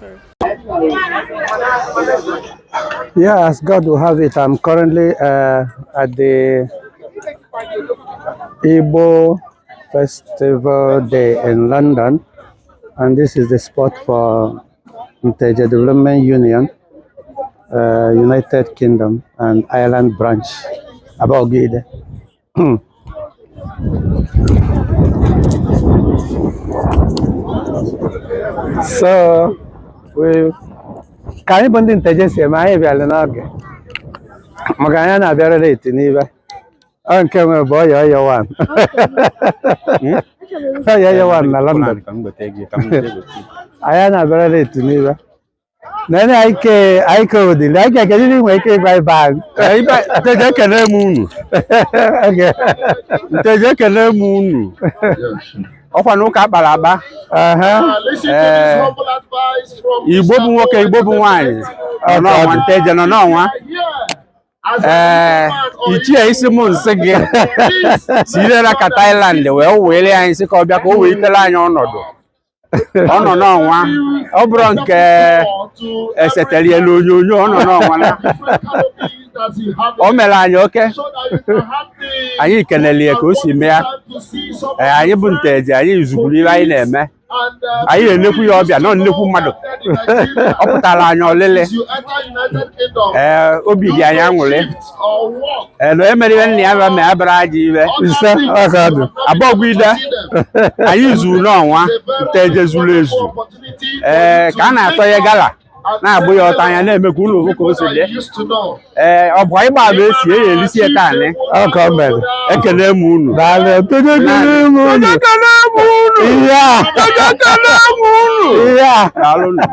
Sorry. Yeah, as God will have it, I'm currently at the Igbo Festival Day in London, and this is the spot for Nteje Development Union, United Kingdom and Ireland branch, Abogide. So, we ka anyị bụ ndị Nteje si eme, anyị bịara n'oge maka anyị na-abịara late n'ibe ọ nke nwe bụ ọya ọya wan ọya ọya wan na London. Anyị na-abịara late n'ibe na anyị ke anyị ke odili anyị ke kedu nwere ike ịgwa ibe anyị. Nteje, ekele m unu. Nteje, ekele m unu. Ọkwa na ụka kpara akpa. Ee, Igbo bụ nwoke, Igbo bụ nwaanyị nọ n'ọnwa. Nteje nọ n'ọnwa. Ee, ichie isi m nsị gị sirela ka Thailand wee were anyị sị ka ọ bịa ka o wee itere anyị ọnọdụ. Ọ nọ n'ọnwa, ọ bụrụ nke esetere n'onyonyo, ọ nọ n'ọnwa na o mere anyị oke. Anyị kelele ya ka o si mee ya. Ee, anyị bụ Nteje, anyị zugburu ibe anyị na-eme. Anyị na-enekwu ya ọbịa nọ nnekwu mmadụ. Ọ pụtara anyị ọlịlị. Ee, obi dị anyị aṅụrị. Ee, na onye mere ihe nna ya ba ma ya bara ajọ ibe. Ise ọka dị. Abọgwide anyị zuru n'ọnwa. Nteje zuru ezu. Ee, ka a na-atọ ya gala na-agbụ ya ọtọ anya na-eme ka ụlọ ofu ka o si dị. Ee, ọ bụ ịgba bụ esi eyi elisi ya taa nị. Ọka o mere. Ekele m unu. Daalụ. Nteje, ekele m unu. Ekele m unu. Ihe a. Ekele m unu. Ihe a. Daalụnụ.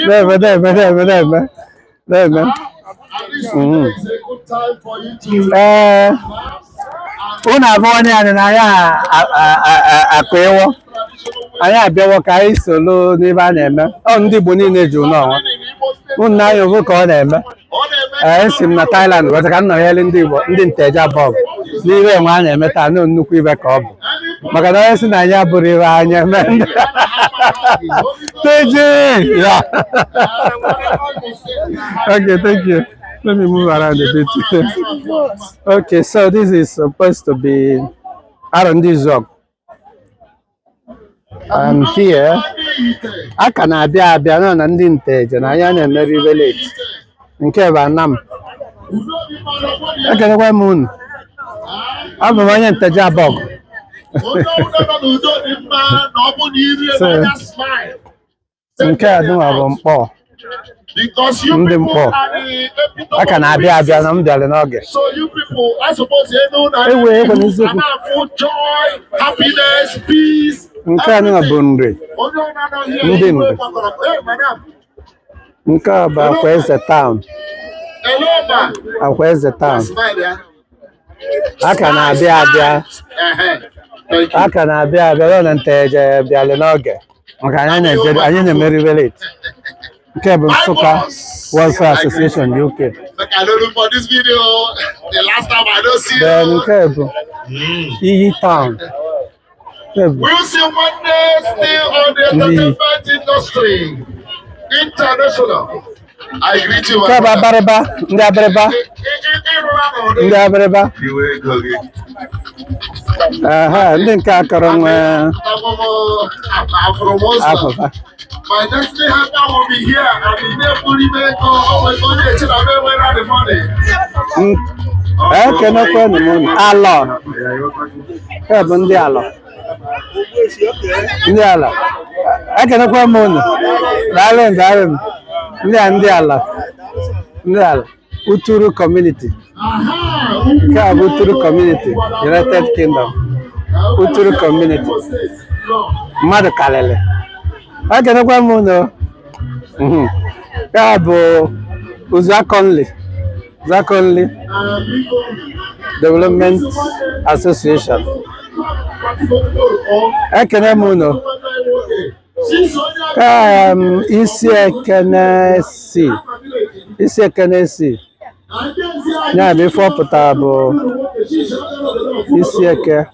Na-eme, na-eme, na-eme, na-eme, na-eme. Ee, unu abụọ onye anyị na anyị akụ ịwọ anyị abịawo ka anyị solo n'ibe a na-eme. Ọ ndị Igbo niile ji n'ọnwa unu na-anya ofu ka ọ na-eme. Ee, esi m na Thailand weta ka m nọnyere ndị Igbo, ndị Nteje abụọ n'ihe enwe a na-eme taa. Na nnukwu ibe ka ọ bụ maka na onye si na anyị abụrụ ibe anyị eme Nteje ya. Okay, thank you. Let me move around a bit. Okay, so this is supposed to be Arondizuogu. I'm here. A ka na-abịa abịa nọ na ndị Nteje na anyị na-emeri village. Nke bụ Anam. Ekelekwa m unu. Abụ m onye Nteje Abọgụ. So, nke a dịnwa bụ Mkpọ. Ndị Mkpọ. A ka na-abịa abịa na m bịara n'oge. Ewe ekwe n'eziokwu. Nke a nụnwa bụ Nri. Ndị Nri. Nke a bụ Akwaeze Town. Akwaeze Town. A ka na-abịa abịa. A ka na-abịa abịa ya na Nteje bịara n'oge maka anyị na-eje anyị na-emeri village. Nke bụ Nsụka Welfare Association UK. Then nke bụ Iyi Town. Nke bụ Ndị nke bụ Abariba, ndị Abariba, ndị Abariba. Aha, ndị nke akọrọ nwe afụfa. My destiny helper will be here and the na-ebuli ego onye eche na m enwere the money. Ekenekwenụ m unu. Alọ. Nke bụ ndị Alọ. Ndị Alọ. Ekenekwa m unu. Daalụ, daalụ. Ndị a ndị Alọ. Ndị Alọ. Uturu Community. Nke a bụ Uturu Community, United Kingdom. Uturu Community. Mmadụ karịrị. Ekenekwa m unu. Nke a bụ Uzuakonli. Uzuakonli Development Association. Ekene m unu. Ka isi ekene si. Isi ekene si. Ya bụ ife ọ pụtara bụ isi eke,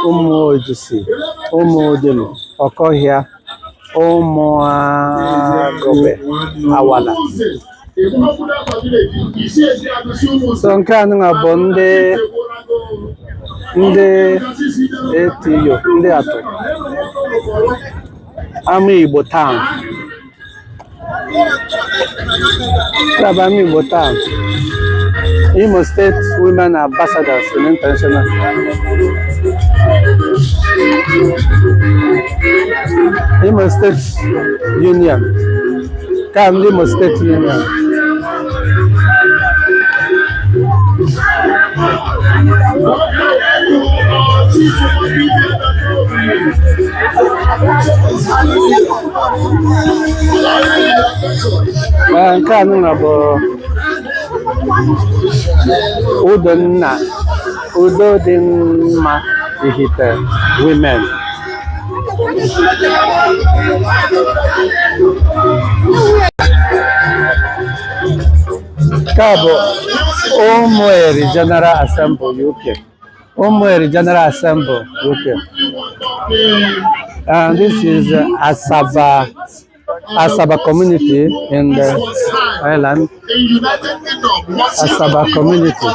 ụmụ ojusi, ụmụ odelu, ọkọhịa. Ụmụagụbe Awala. So nke a nụnwa bụ ndị ATU, ndị atụ Ama Igbo Town. Nke a bụ Ama Igbo Town. Imo State Women Ambassadors in International. Imo State Union. Ka ndị Imo State Union. Ee, nke a nụnwa bụ Udonna Udo dị mma Ihite Women. Nke a bụ Ụmụeri General Assembly UK. Ụmụeri General Assembly UK. And this is Asaba community in the island. Asaba community.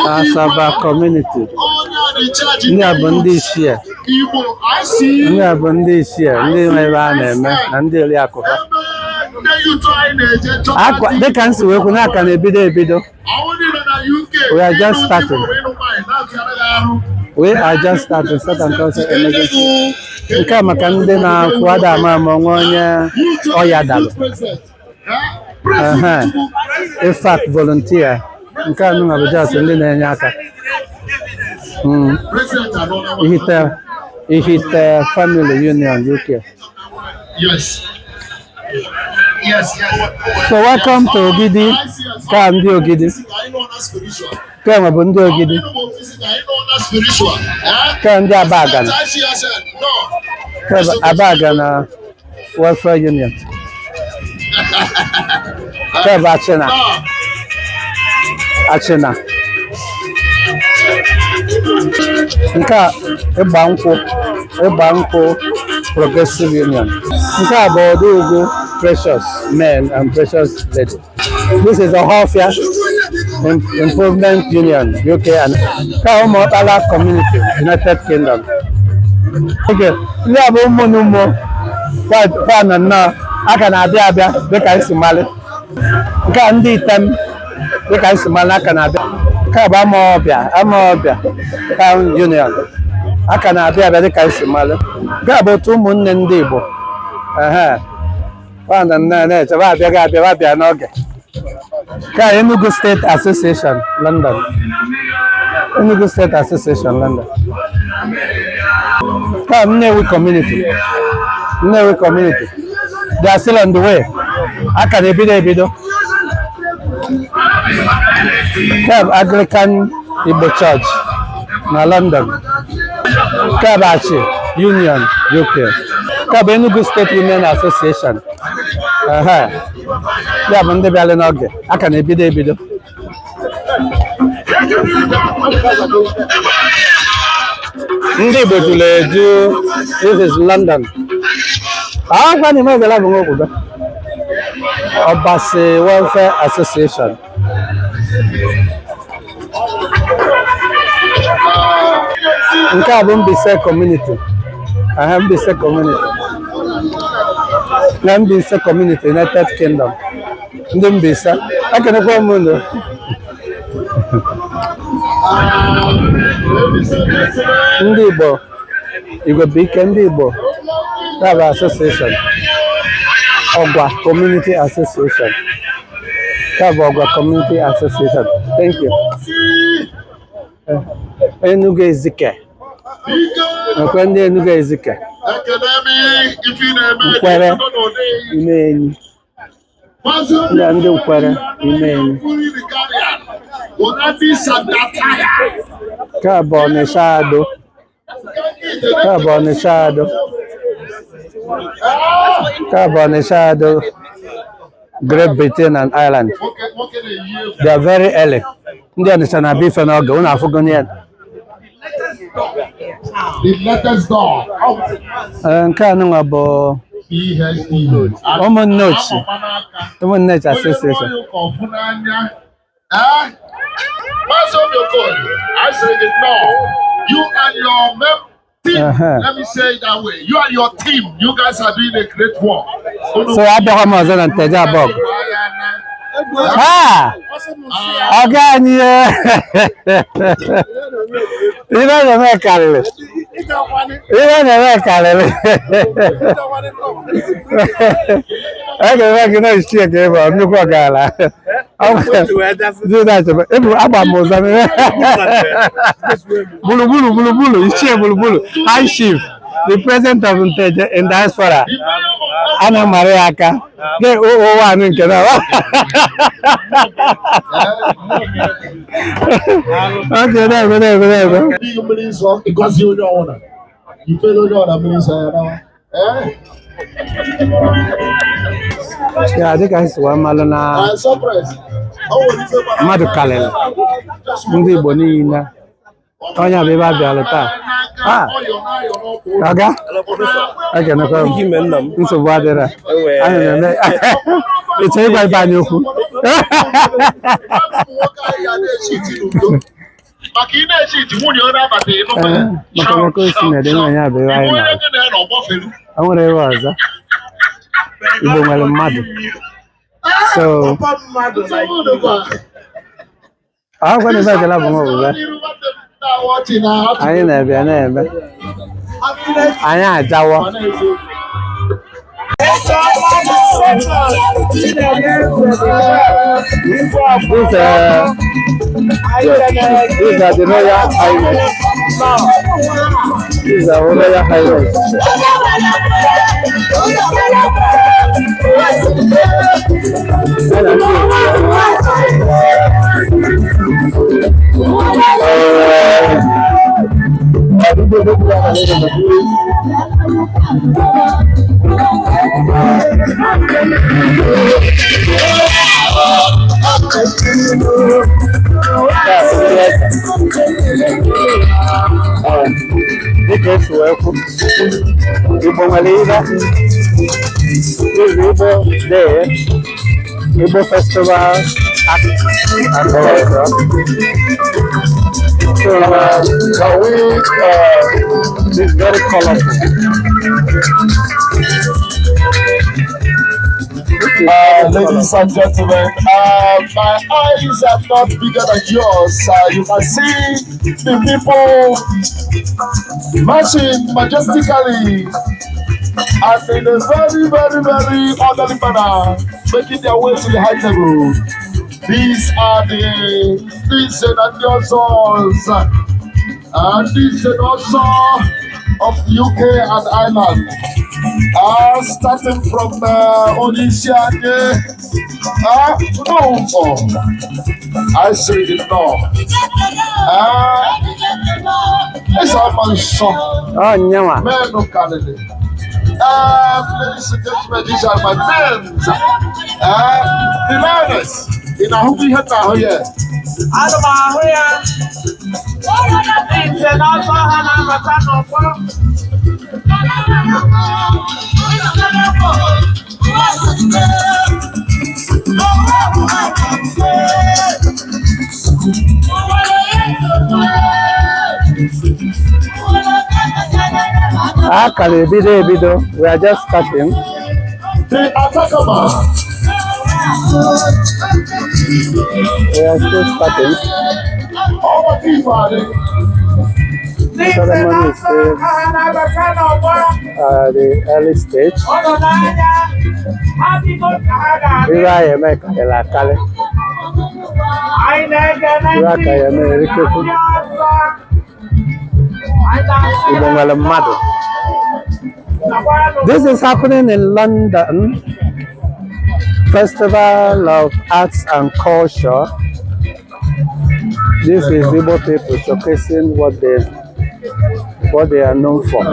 Asaba community. Ndị a bụ ndị ichie. Ndị a bụ ndị ichie, ndị nwe ebe a na-eme na ndị oriakụ ha. Akwa dịka m si wee kwu na aka na-ebido ebido. We are just starting. We are just starting. Start and concert emergency. Nke a maka ndị na-afụ ada ama ama onwe onye ọya dalụ. Ehe. IFAC volunteer. Nke a nụnwa bụ just ndị na-enye aka. Ihite Family Union UK. So welcome to Ogidi. Ka ndị Ogidi. Ka enwe bụ ndị Ogidi. Ka ndị Abagana. Ka bụ Abagana Welfare Union. Ka bụ Achịna. Achịna. Nke a Ịgba nkwụ Progressive Union. Nke a bụ Ọdụugwu Precious Men and Precious Ladies. This is Ọhafịa Improvement Union UK and ka Ụmụọkpala Community, United Kingdom. Okay, ndị a bụ ụmụ na ụmụ fa nọ nnọọ aka na-abịa abịa dịka esi malị. Nke a ndị Item dịka esi malị aka na-abịa. Nke a bụ Amaọbịa Town Union aka na-abịa abịa dịka esi malị. Nke a bụ otu ụmụnne ndị Igbo. Ehe. Fa nọ nnọọ na-eche fa abịaghị abịa, fa bịa n'oge. Nke a Enugu State Association, London. Enugu State Association, London. Nke a Nnewi Community. Nnewi Community. They are still on the way. Aka na-ebido ebido. Nke a bụ Anglican Igbo Church na London. Nke a bụ Achi Union UK. Nke a bụ Enugu State Women Association. Ehe. Ya bụ ndị bịara n'oge. Aka na-ebido ebido. Ndị Igbo juru eju. This is London. Akwa na ime bụ nwokwudo. Obasi Welfare Association. Nke a bụ Mbaise Community. Aha Mbaise Community. Na Mbaise Community, United Kingdom. Ndị Mbaise. Ekenekwa m unu. Ndị Igbo, Igwe bụ ike ndị Igbo. That bụ association. Ọgwa Community Association. That bụ Ọgwa Community Association. Thank you. Enugu Ezike. Nwekwe ndị Enugu Ezike. Nkwere ime enyi. Ndị Nkwere ime enyi. Nke a bụ Ọnịsha Ado. Nke a bụ Ọnịsha Ado. Nke a bụ Ọnịsha Ado. Great Britain and Ireland. They are very early. Ndị Ọnịsha na-abịa ife n'oge, unu afụgo ya. The latest dog. Ee, nke a nụnwa bụ PhD. Ụmụnne Ochi. Ụmụnne Ochi Association. Maazị Obiokon, I say it now. You and your team, let me say it that way. You and your team, you guys are doing a great work. So abịakwa m ọzọ na Nteje Abọgụ. Ha! Ọga anyị ihe na-eme karịrị. Ihe na-eme karịrị. A ga-eme gị na ichie ka ị bụ nnukwu ọgara. Ebu agba m ụzọ gburugburu gburugburu ichie gburugburu high chief, the president of Nteje in diaspora. A na-amara ya aka gị ụwa anụ nke na oge na-eme na-eme na-eme. Mmiri nsọ ịgọzi onye ọbụla. Ifere onye ọbụla mmiri nsọ ya nawa. Ya dịka anyị si wee malụ na mmadụ karịrị ndị Igbo niile, onye bụ ebe a bịara taa. Ọga ekenekwa m, nsogbu adịrọ, anyị na-eme ịchọ ịgwa ibe anyị okwu. Maka ị na-echi iti nwunye ọ na-abata ịnụ. Maka na ka o si na-ede nwaanyị a bụ ebe anyị na o nwere ebe ọzọ Igbo nwere mmadụ. So akwụkwọ na ebe ekele bụ nwa obodo anyị na-ebe na-eme anyị ajawo. These are the Royal Highness. These are Royal Highness. Dịka esi wee kwu, Igbo nwere ihe izu Igbo Day, Igbo Festival and Culture. So it's very colorful. Ladies and gentlemen, my eyes are not bigger than yours. You can see the people marching majestically and in a very, very, very orderly manner, making their way to the high table. These are the these and the others, and these and also of the UK and Ireland. Starting from Onisiade, no, I say it now. It's our man son. Oh, nyawa. Men no Canada. Ladies and gentlemen, these are my friends. The lioness in Ahubi Heta here. Ana m ahụ ya. Ndị nze na ọzọ ha na-abata n'ọgbọ. A ka na-ebido ebido. We are just starting. The Atakama. We are still starting. All the people. Ndị nze na Ceremony is ọzọ still ha na-abata n'ọgbọ. the early stage. Ọ nọ n'anya. Ha bido ka ha ga-adị. Ihe anyị eme karịrị akarị. Anyị na-ekele Ihe ndị aka ya eme erikekwu. ndị ọzọ. Anyị na-asị Igbo nwere mmadụ. nakwanụ. This is happening in London. Festival of Arts and Culture. This is Igbo people showcasing what they are known for.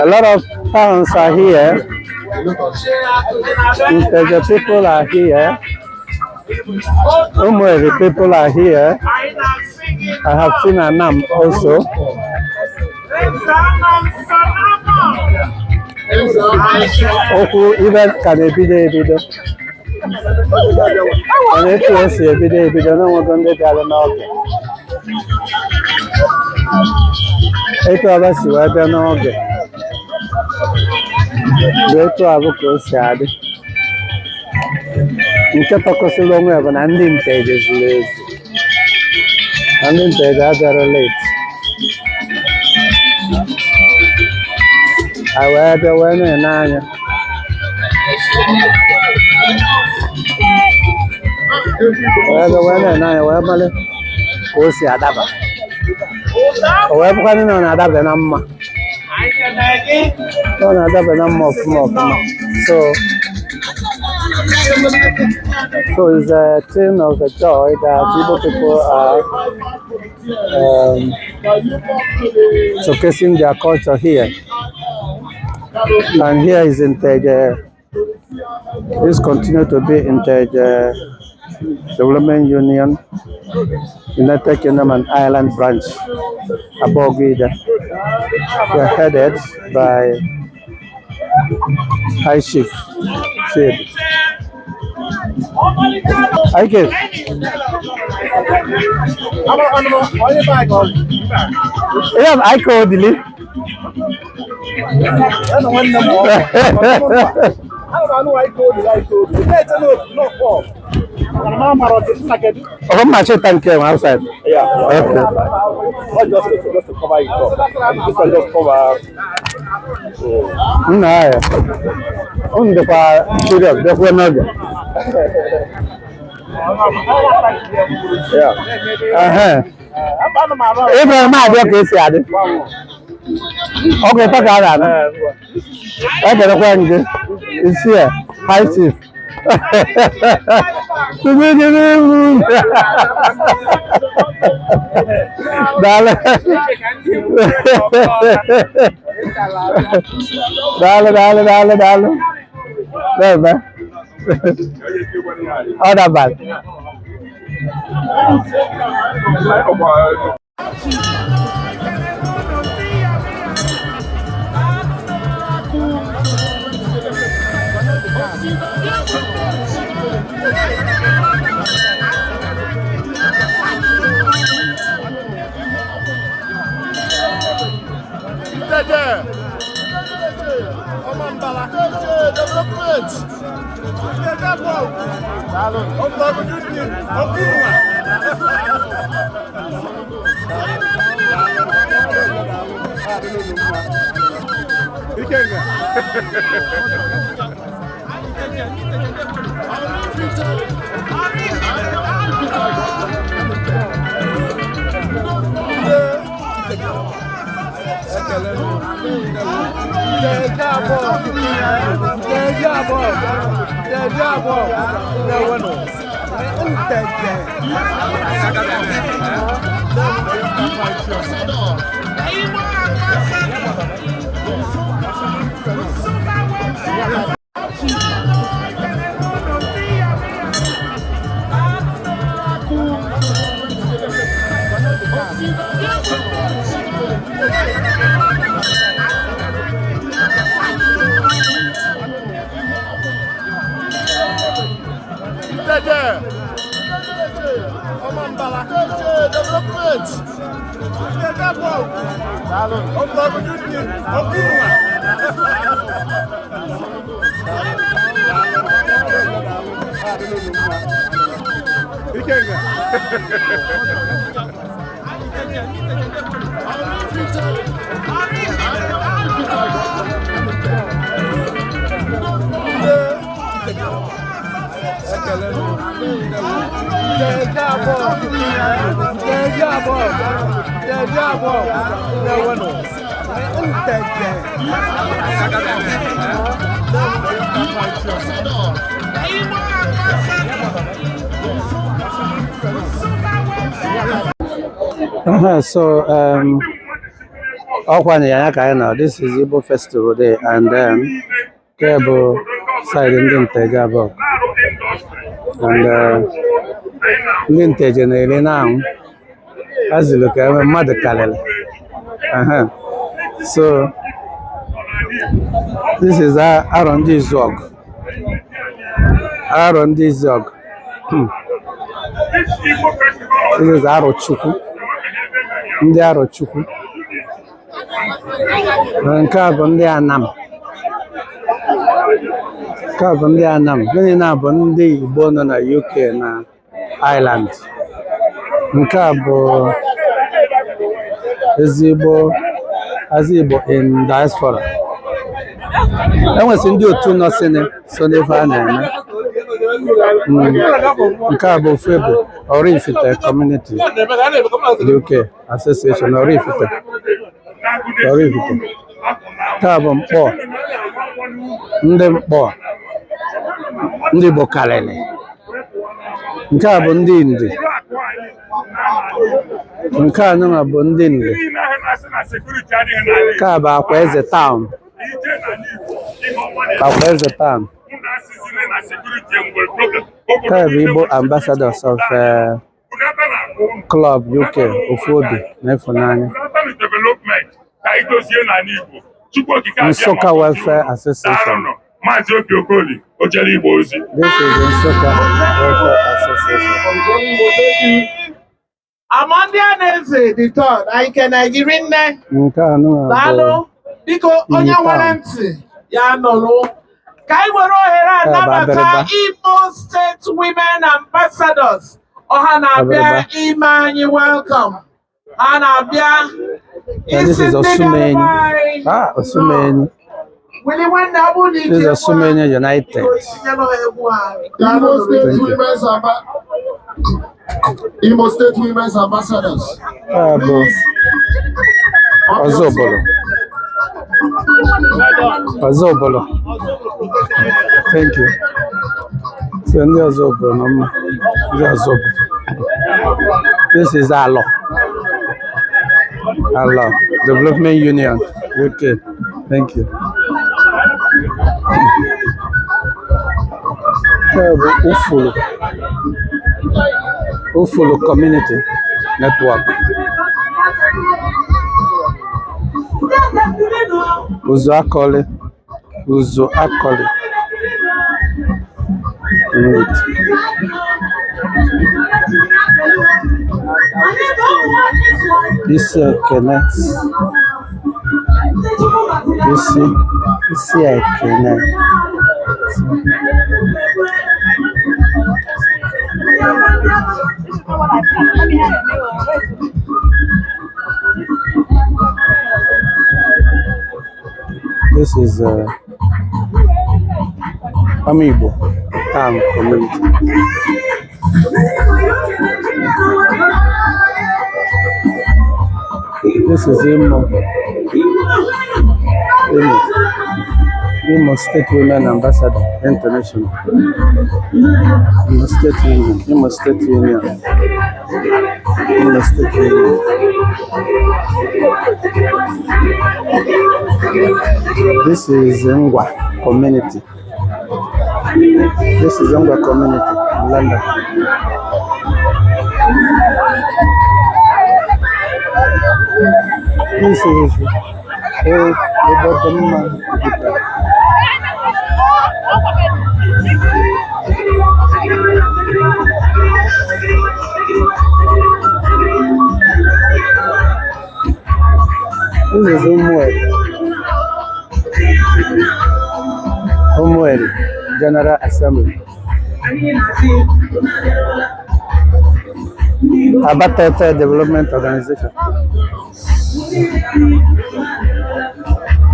A lot of towns are here. Nteje people are here. Umueri people are here. Anyị na-asị I have seen Anam also. Okwu ibe ka na-ebido ebido. Mana etu o si ebido ebido na-enwego ndị bịara n'oge. Etu ọba si wee bịa n'oge bụ etu a bụ ka o si adị. Nke tọkọsịrị onwe ya bụ na ndị Nteje zuru ezu. Na ndị Nteje abịara late. A wee bịa wee na-ene anya. Wee bịa wee na-ene anya wee malị ka o si adaba. O wee bụkwanụ na ọ na-adaba na mma. Ọ na-adaba na mma ọfụma ọfụma. So it's a thing of a joy that Igbo people are showcasing their culture here. And here is Nteje. This continue to be Nteje Development Union, United Kingdom and Ireland branch, Abogu. We are headed by High Chief Sid. Ike. Yeah, I called the Oh, my shit, thank you outside. Yeah. Okay. Not just to cover it up. This one just cover. Nna ya. Unu dịkwa serious, bịakwa n'oge. Yeah. Ehe. Ibrahim abịa ka esi adị. Ọgwụ ịtọ ka a na-anụ. Ekelekwa m gị. Isi a, high chief. Daalụ. Daalụ, daalụ, daalụ, daalụ. Na-eme. Ọ dabara. Nteje. Nteje development. Nteje. Nteje development. So ọkwa na ya ka anyị nọ. This is Igbo Festival Day, and then nke bụ side ndị Nteje abụọ and ndị Nteje na-eri na-anwụ. Azụlụ ka eme mmadụ karịrị. Aha. So this is Arọ Ndị Izuogu. Arọ Ndị Izuogu. This is Arochukwu. Ndị Arochukwu. Nke a bụ ndị Anam. Nke a bụ ndị Anam. Gịnị na-abụ ndị Igbo nọ na UK na Ireland. Nke a bụ ezigbo Azigbo in diaspora. Enwesị ndị otu nọ sini so n'ife a na-eme. Nke a bụ ofu ebe Oraifite Community UK Association Oraifite. Oraifite. Nke a bụ Mkpọ. Ndị Mkpọ. Ndị Igbo karịrị. Nke a bụ ndị Nri. Nke a nụnwa bụ ndị Nri. Nke a bụ Akwa Eze Town. Akwa Eze Town. Nke a bụ Igbo Ambassadors of Club UK Ofuobi na Ịfụnanya. Nsukka Welfare Association. Maazị Obi Okoli, o jere Igbo ozi. This is Nsukka Welfare Association. Amandi Anaeze the third, anyị kene gị rinne. Nke a nụnwa bụ Daalụ. Biko onye Iyi nwere town. ntị ya nụrụ. Ka anyị were ohere a Nke a bụ nabata Abịrịba. Imo State Women Ambassadors. Ọha na-abịa Abịrịba. ime anyị welcome. Ha na-abịa And this isi is ndị Osumenyi. bịara anyị. Ah, Osumenyi. Wili nwanne ọ bụrụ na This iji is egwu a, Osumenyi United. biko itinyelụ ha egwu a. Imo State Thank you. Women's Imo State Women's Ambassadors. Nke a bụ Ọzọbụlụ. Ọzọbụlụ. Thank you. So ndị Ọzọbụlụ nọ mma. Ndị Ọzọbụlụ. This is Alọ. Alọ Development Union, UK. Thank you. Nke a bụ Ufulu. Ufulu Community Network. Uzuakoli. Uzuakoli Community. Isi Ekene. Isi Isi Ekene. This is Amigbo Town Community. This is Imo. Imo. Imo State Women Ambassador International. Imo State Union. Imo State Union. Imo State Union. This is Ngwa Community. This is Ngwa Community in London. This is Obodoma Oguta. This is Umueri. Umueri General Assembly. Abatete Development Organization.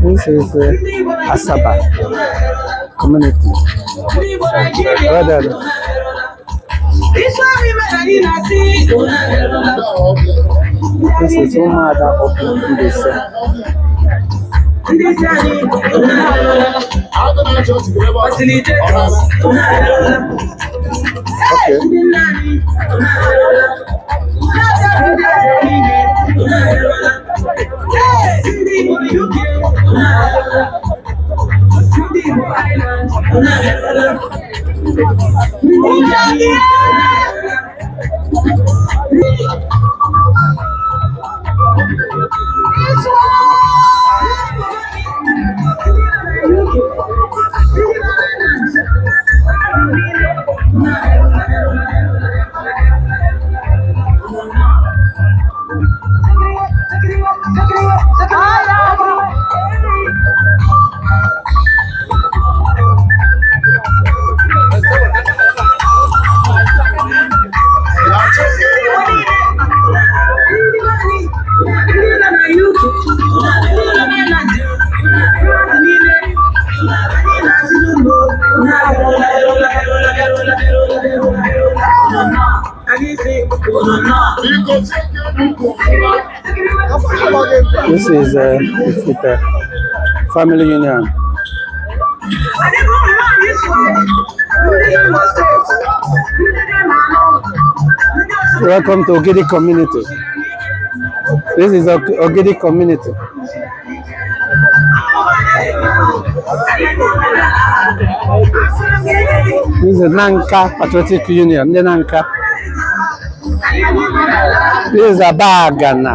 This is Asaba Community. Well done. This is Umuada Open Mbese. Okay. This is Ifite Family Union. Welcome to Ogidi community. This is Ogidi community. This is Nanka Patriotic Union, ndị Nanka. This is Abagana.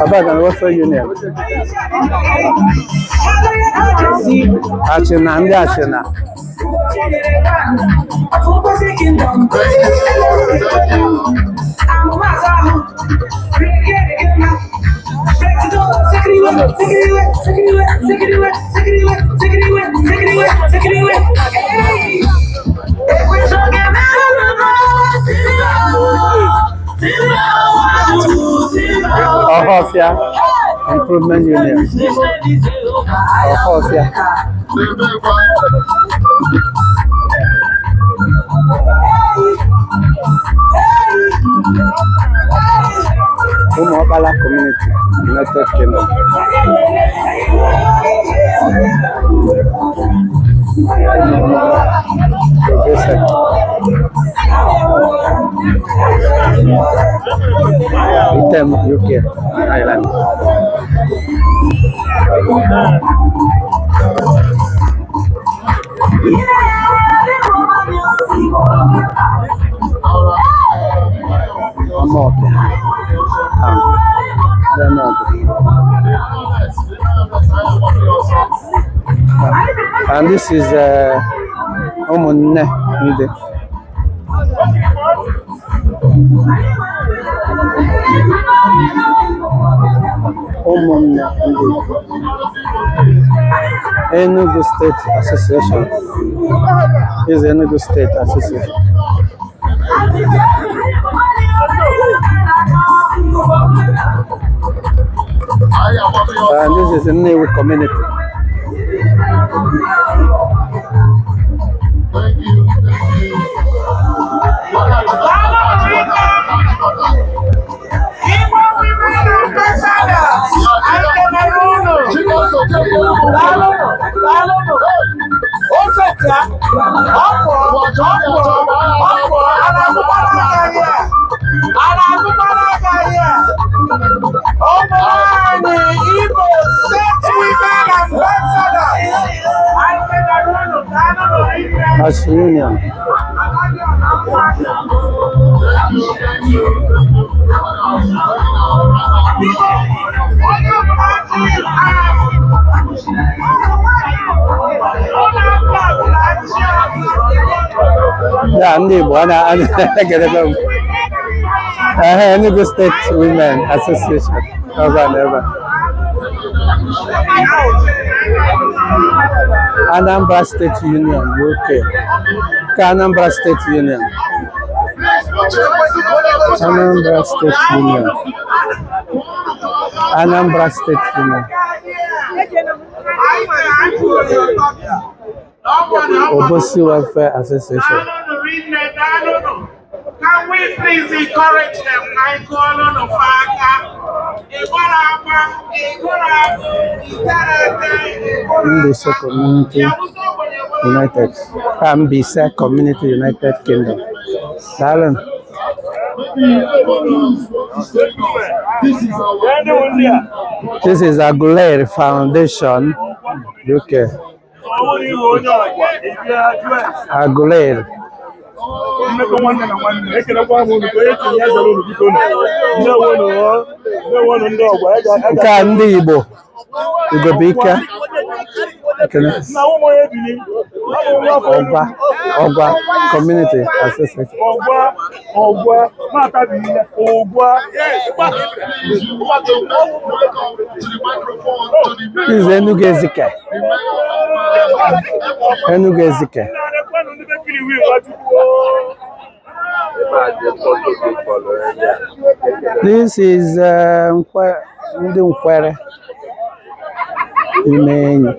Abagana Welfare Union. Achịna, ndị Achịna. Ọhafịa Improvement Union. Ọhafịa. Ụmụọkpala Community, United Kingdom. Progressive. Item, UK, Ireland. Amawbia. Amawbia. And this is ụmụnne ndị. Ụmụnne ndị. Enugu State Association. This is Enugu State Association. And this is Nnewi community. Thank you, thank you. Igbo Women Ambassadors, anyị kelere unu. Daalụnụ, daalụnụ. O fetia, ọ pụọ, ọ pụọ, ọ pụọ, a na-akụkwara aka ya. A na-akụkwara aka ya. Ụmụ nwanyị Igbo State Women Ambassadors, anyị kelere unu, daalụnụ rinne. As Union. Onye ọbụla ji ụlọ ọbụla ji Ya, ndị Igbo a na-ekelekwa m. Ehe, Enugu State Women Association. Ọzọ na ebe a. Anambra State Union, UK. Ka Anambra State Union. Anambra State Union. Anambra State Union. Obosi Welfare Association. Daalụnụ rinne, daalụnụ. Can we please encourage them ka anyị kụọrọ unu fa aka? Ị gbara agba, ị gụrụ agụ, ị tere ete, ị gụrụ Mbaise aka. Community United. Ah, Mbaise Community United Kingdom. Daalụ. This is our This is Aguleri Foundation, UK. Aguleri. Mmekọ nwanne na nwanne, ekelekwa m unu ka onye tinye ya zara unu, biko unu. Ndewonu o, ndewonu ndị ọgwa. Nke a ndị Igbo. Igobike. Ekele. Nna ụmụ onye bini, ọ bụ nwa afọ. Ọgwa Ọgwa Community Association. Ọgwa, ọgwa, na-atabi ihe, ọgwa. Welcome to the microphone, to the This is Enugu Ezike. Enugu Ezike. Na-ekwenụ ndị bekiri wii Nwachukwu o. This is ndị Nkwere ime enyi.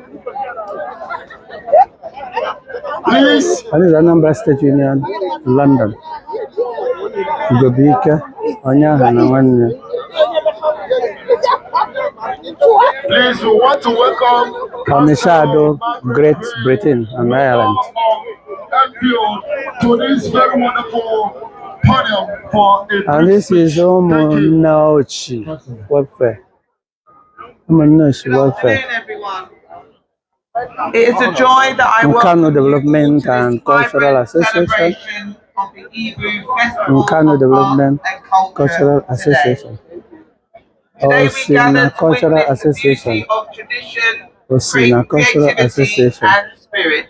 Please, And this is Anambra State Union, London. Ugobuike, onye ahụ na nwanne. Please, we want to welcome Ọnịsha Ado, Great Britain and Ireland. MPO to this very wonderful podium for a And brief this is speech. Thank you. Ụmụnne Ochi Welfare. Ụmụnne Ochi Good Welfare. afternoon, everyone. It is a joy that I Nkanu welcome you all Development to this and Cultural vibrant Association. celebration of the Ibu Festival Nkanu of Development Arts and Culture Cultural today. Association. Today we Osina gather to Cultural witness the Association. beauty of tradition, Osina Cultural creativity, Association. and spirit.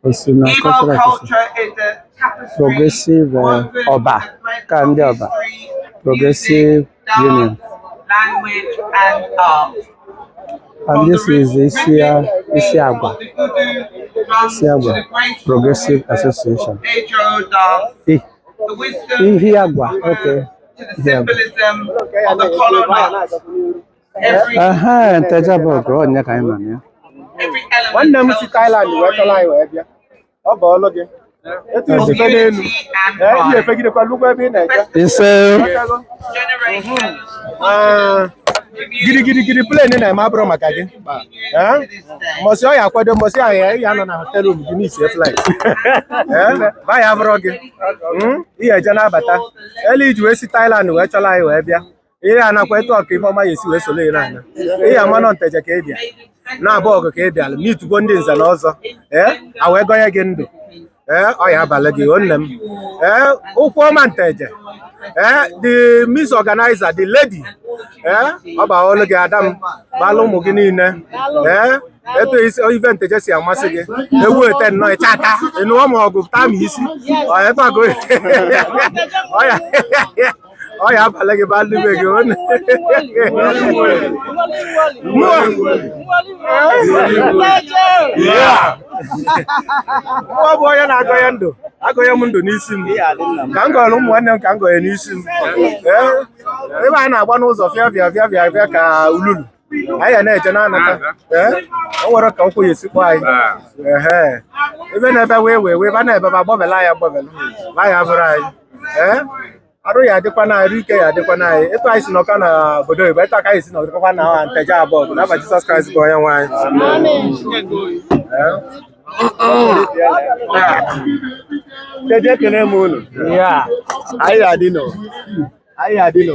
Osina Igbo Cultural Association. culture is a tapestry Progressive woven with Ọba. the threads Ka of ndị Ọba. history, Progressive music, Union. dance, language, and art. And From the this is rhythmic beats Isiagwa. of the Udu drums to Isiagwa the graceful Progressive movement Association. of Ejo dance, the wisdom Ihiagwa. of the Okay. proverb to the Ihiagwa. symbolism of the kola nut. Every Aha, Nteje-Abogu, ọ ka anyị nọ na ya. every element Nwanne m tells si a Thailand wee chọrọ story anyị wee bịa. Ọ bụ ọlụ gị. Etu of isi fe n'elu. unity and Ee, ihe pride. efegidekwa lukwa ebe ị na-eje. Ise. Ghọtago? Generations, Ah, communities, Girigiri plane na-eme abụrụ maka gị. continue Ee? to this day. Mbọsị ọ ya akwado mbọsị ahụ ya ya nọ na hotel room gị n'isie flight. Ee, ba ya abụrụ gị. Ihe eje na-abata. Elu iji wee si Thailand wee chọrọ anyị wee bịa. Ihe a nakwa etu ọka ife ọma ya esi wee solo ya na-ana. Ihe ama nọ Nteje ka ị bịa. Na-abụ ọgụ ka ị bịara mitugbo ndị nze na ọzọ. Ee, a wee gọnye gị ndụ. Ee, ọ ya abalị gị, o nne m. Ee, ụkwụ ọma Nteje. Ee, the miss organizer, the lady. Ee, ọ ba olu gị ada m, gbalụ ụmụ gị niile. Ee, etu isi ife Nteje si amasị gị. Ewu ete nnọọ ịchata, ị nụọ ma ọgụ taa ma isi. Ọ etu a ka ọ ya ọ ya abalị gị balụ ibe gị o nne. Mụọ Mụọ bụ onye na-agọnye ndụ, agọnye m ndụ n'isi m. Ka m gọrọ ụmụ nwanne m ka m gọnye n'isi m. Ee, ebe anyị na-agba n'ụzọ fịa fịa fịa fịa fịa ka ululu. Anyị ga na-eje na-anata. Ee, o nwere ka ụkwụ ya esi kpọọ anyị. Ehe. Ebe na-ebe wee wee wee, ebe a na-ebe ba agbọbela anyị agbọbela. Ma ya abụrụ anyị. Ee, arụ ya adịkwa na arụ ike ya adịkwa na anyị. Etu anyị si nọkọ na obodo oyibo, etu aka anyị si nọkọkwa na Nteje abụọ bụ n'afa Jizọs Kraịst bụ onye nwe anyị. Ee. Nteje ekene m unu. Anyị adị nọ. Anyị adị nọ.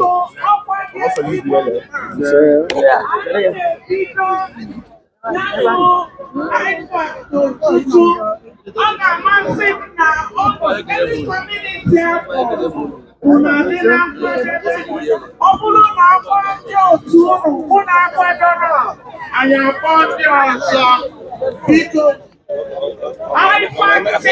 Ọ ga-amasị m na ọ bụ every community ahụ unu adị na nkwadebe. Ọ bụrụ na akpọ ndị otu unu unu akwadoro, anyị akpọ ndị ọzọ. Biko, IFAC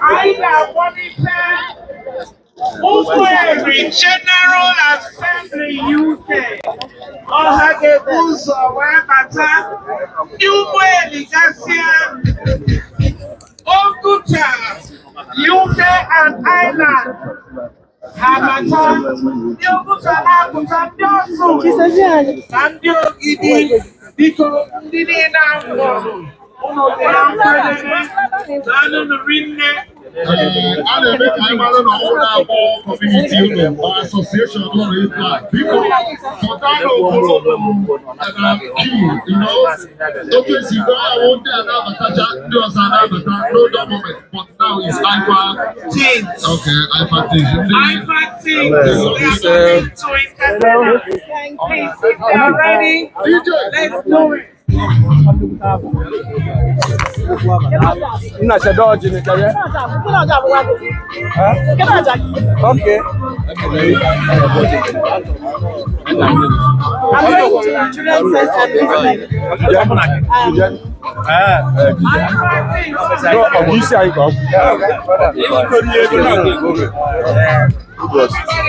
anyị ga-akpọlite Ụmụeri General Assembly UK. Ọha ga-ebu ụzọ wee bata ndị Ụmụeri gasịa Oguta UK and Ireland ha bata ndị Oguta na-apụta ndị Ọsụ na ndị Ogidi biko ndị niile ahụ unu dị na nkwadebe daalụnụ rinne. Ee, a na-eme ka anyị mara na ọnwụ na-akpọ community unu ma association ụlọ ife a. Biko, pụta n'okpuru na queue, you know. Otu esi gwa ahụ ndị a na-abatacha, ndị ọzọ a na-abata no dull moment, but now it's IFA. Teens. Okay, IFA teams. Ndị IFA teams, we are coming to entertain us. Please, if you are ready, DJ. let's do it. Nna chedo ọjị ni kere. Okay. I'm going to the children's center. IFA teams. Ọ bụ isi anyị ka ọ bụ. Everybody take your seats.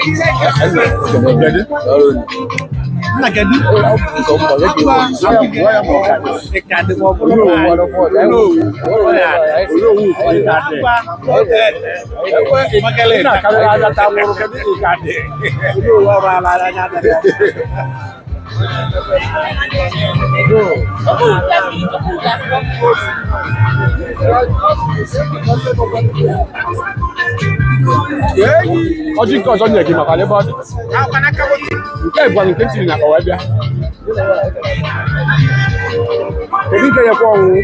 Ọjị nke ọzọ nye gị maka ebe ọ dị. Nke bụ nke tiri na akpa wee bịa. Kedu nke nyekwa ọnwụ?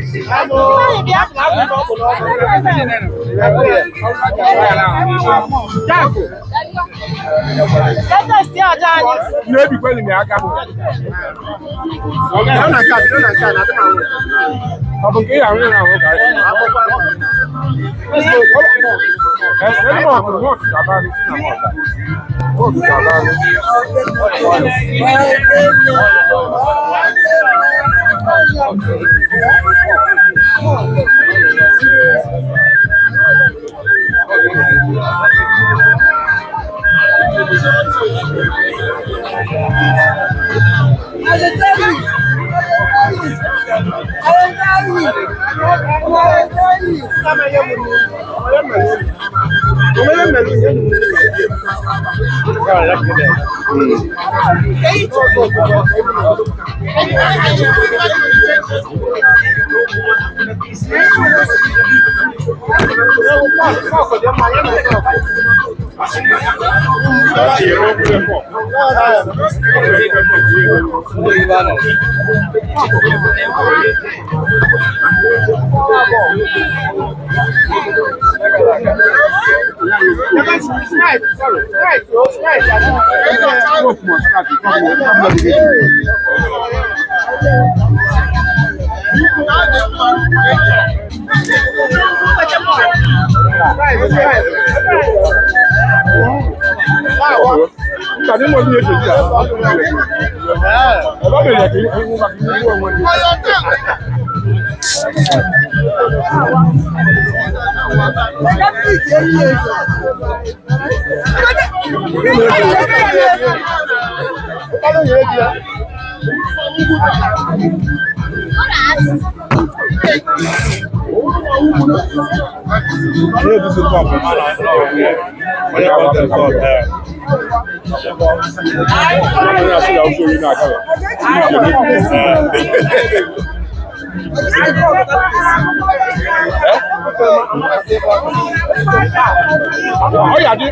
Na-ebikwa enyi m aka. Ọ bụ nke ị ahụ ya na-ahụ ka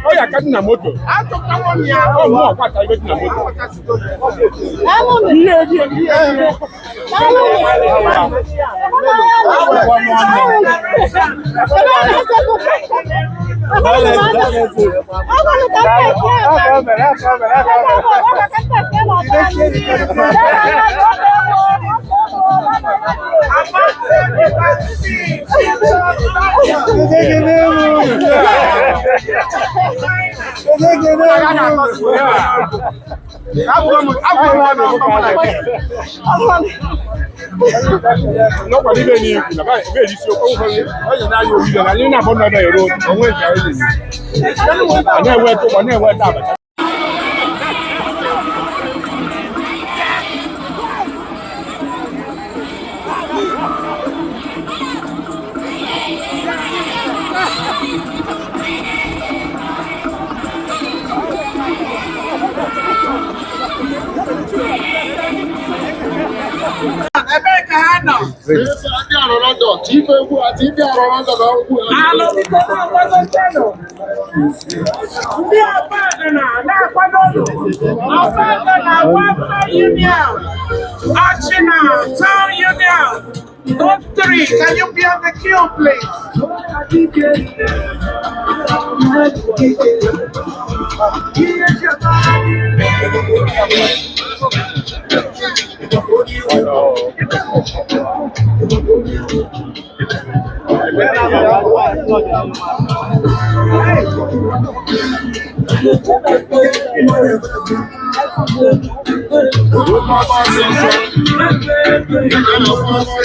Ọya ka dị na moto. Ọ mụ ọkwata ibe dị na moto. N'ọkwa n'ime n'ikwu na ebe ejisi okwu onye na-aya orire na anyị na-abụ na ero onwe nke anyị na-eweta ụgbọ na-eweta abacha. Ebee ka ha nọ? Ndị arọ London, ife egwu àti ndị arọ London ọgwụ. Alụmdi na-akwado. Ndị Ọbagana na-akwado. Ọbagana Welfare Union, Achina Town Union. Those three, can you be on the queue, please?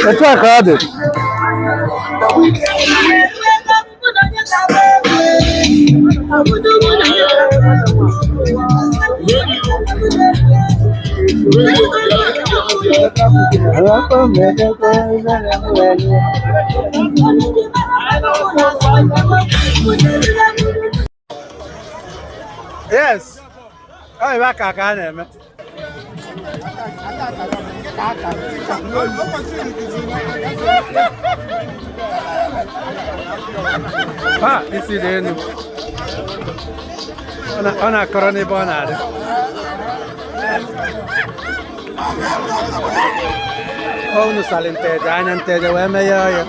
Etu a ka ọ dị. Yes. Ọ ebe aka ka a na-eme. Ha, isi dị elu. Ọ na-akọrọ n'ebe ọ na-adị. Ọ unu sali Nteje anya Nteje wee meghe ọya.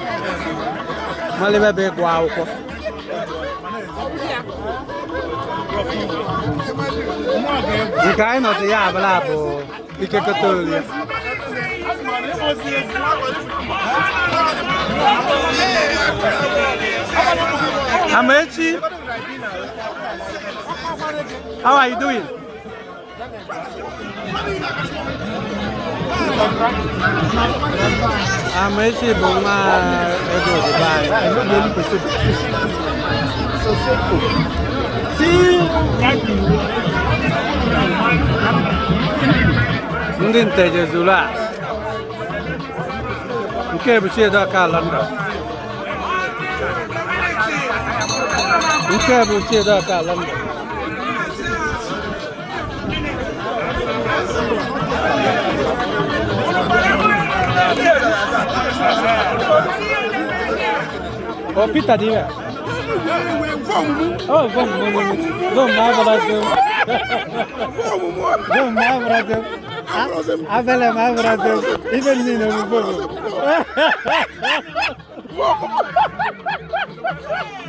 Malibe bụ ịgụ akwụkwọ. Nke anyị nọzi ya abụla bụ ikekọta olie. Amaechi, how are you doing? Amaechi bụ nwa ego odibo anyị. Ndị Nteje zuru a. Nke bụ Chiedoka London. Nke bụ Chiedoka London. Oh, Peter dị ya. Oh, vom, vom, vom, abrazım. Vom, abrazım. Avelem, abrazım. Even nina bu vom.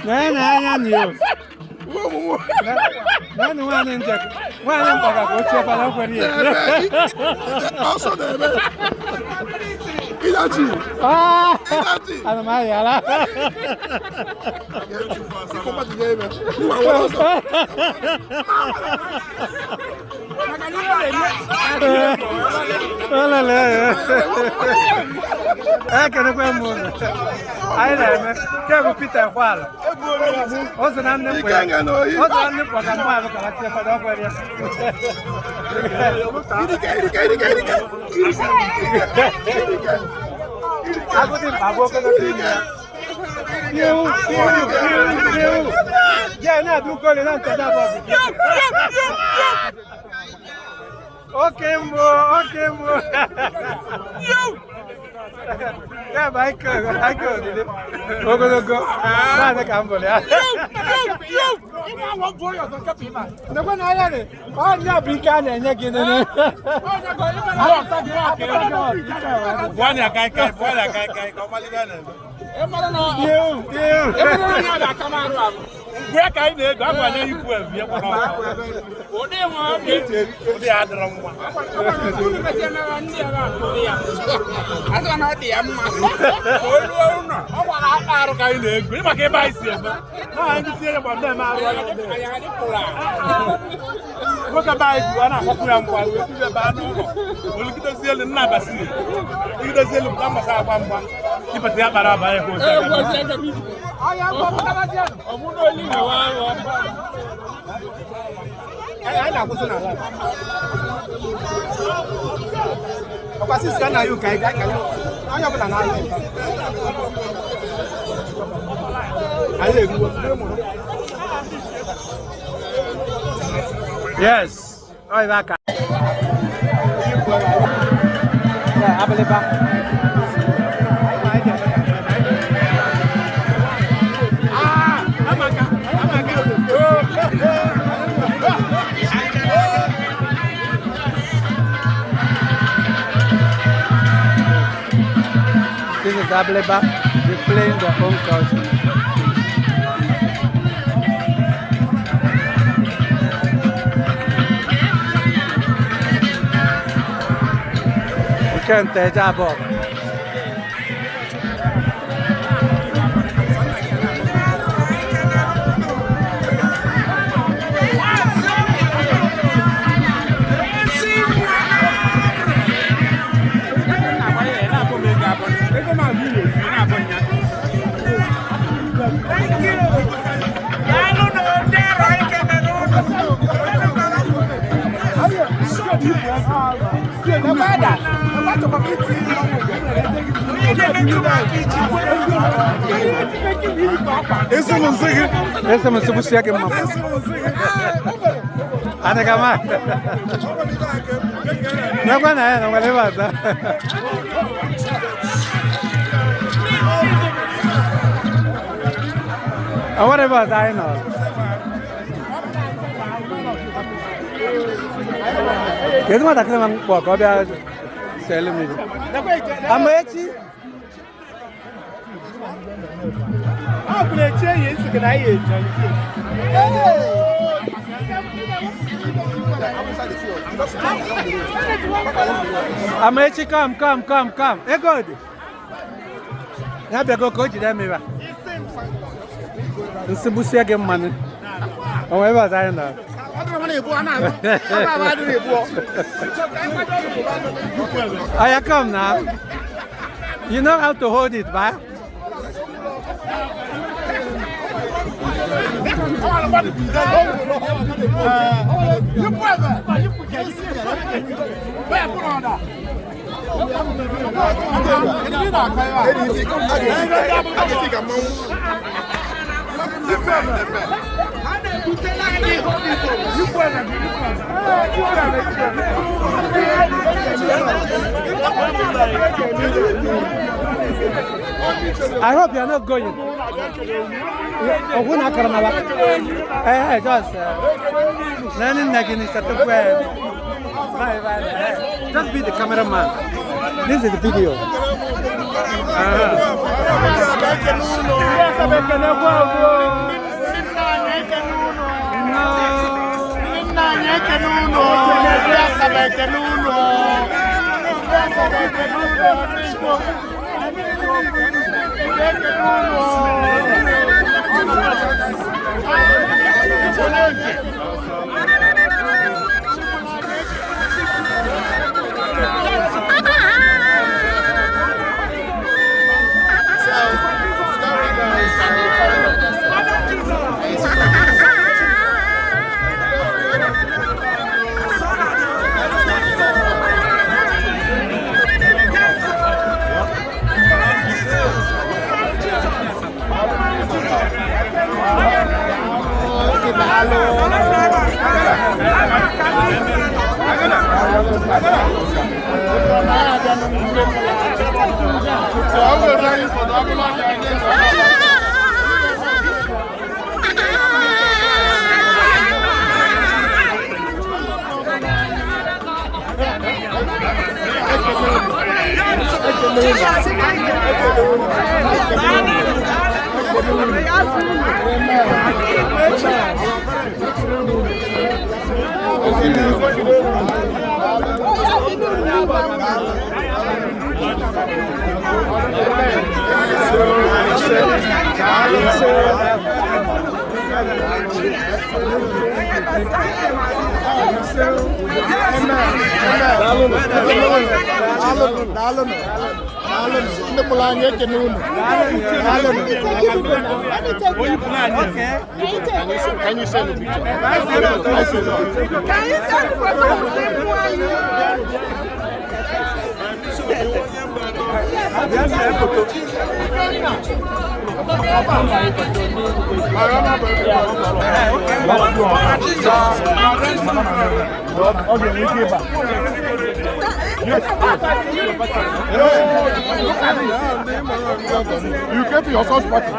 Na na anya ni o. Na na nwanne nje. Nwanne mpaka ka ochie fara kwere ya. Ọsọ na-eme. Ịdachi. Ah! Ana m ayala. Olele. Ekenekwe m unu. Anyị na-eme. Nke bụ Peter Ekwala. O so na ndị mkpa ya. O so na ndị mkpa ka mgbe ahụ kara tie fada ọkwere ya. Agụdị mkpa agwa ogologo ime ya. Iwu, iwu, iwu, iwu. Ya na-abịa ukoli na ntada abụọ. Oke mbụ, oke mbụ. Ya bụ ike odide. Ogologo. Naanị ka m bụrụ ya. Nekwe na anya dị. Ọnya bụ ike a na-enye gị nene. Iwu, iwu. Ọkwa sisi ka na ya ụka ịga onye ọbụla na-aya anyị eruo. Yes. Ọ ebe aka. Yeah, Abaliba. This is Abaliba displaying their own culture. Nke Nteje abụọ. Ese m nsị gbusie gị mma. Adịghị ama. N'ekwe na ya na nwere ebe ọzọ. O nwere ebe ọzọ anyị nọ. Kedu nwatakịrị ma m kpọọ ka ọ bịa sele m ibe? Amaechi. Amaechi, come, come, come, come. Ego dị. Ya bịago ka o jide m ebe a. Nsị gbusie gị mmanụ. O nwere ebe ọzọ anyị nọ. Oya, come now. You know how to hold it, ba? I hope you are not going. Ogwu na akara maba. Eh, just nani nagini satukwe. Bye bye. Just be the cameraman. This is the video. Can you send the picture? Can you send for something? You came to your son's party.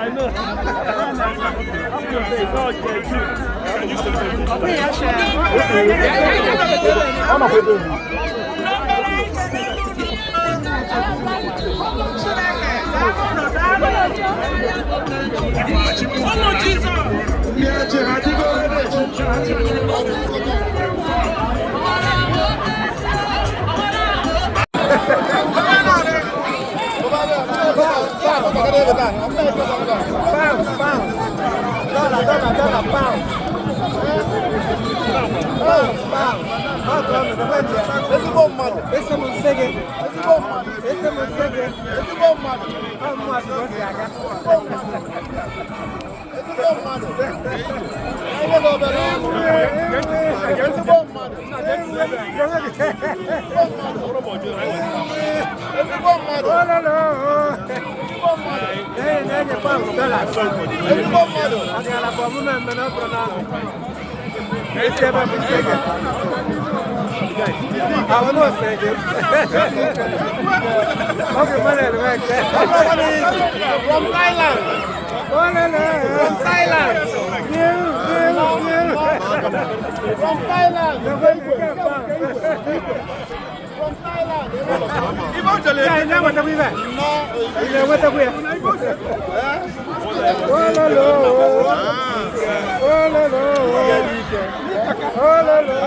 Na-enye pounds, dollars. Ezigbo mmadụ. Ọdịnala bụ ọmụme mme na ọ bụrụ na esi ebe bụ isi ege. Àwọn náà sẹ́gẹ̀. Okay, mọ́lẹ̀ ló wẹ̀ kẹ́. From Thailand. Mọ́lẹ̀ ló From Thailand. New, new, new. From Thailand. From Thailand. Yeah, ị na-enwetakwa ibe? Ị na-enwetakwa ya? Ololo. Ololo. Ololo.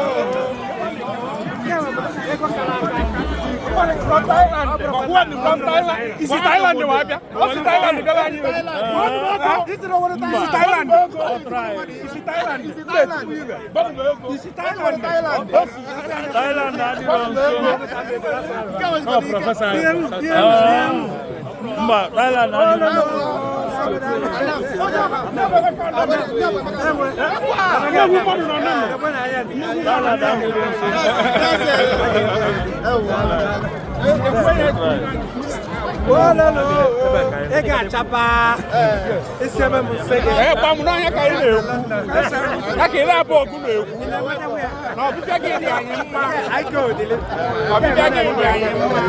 From Thailand. From Thailand. Isi Thailand wa bịa. Ọ si Thailand bịara anyị. Isi Thailand. Isi Thailand. Isi Thailand. Thailand adịrọ nso. Ọ professor. Mba, Thailand adịrọ nso. Thailand adịrọ nso. Ololo. Ị ga-achapa. Isi ebe m sege. Ee, gba m n'ọhịa ka ị na-ekwu. Ya ka ị na-abụ ọgụ na-ekwu. Na ọbịbịa gị dị anyị mma. Ọbịbịa gị dị anyị mma.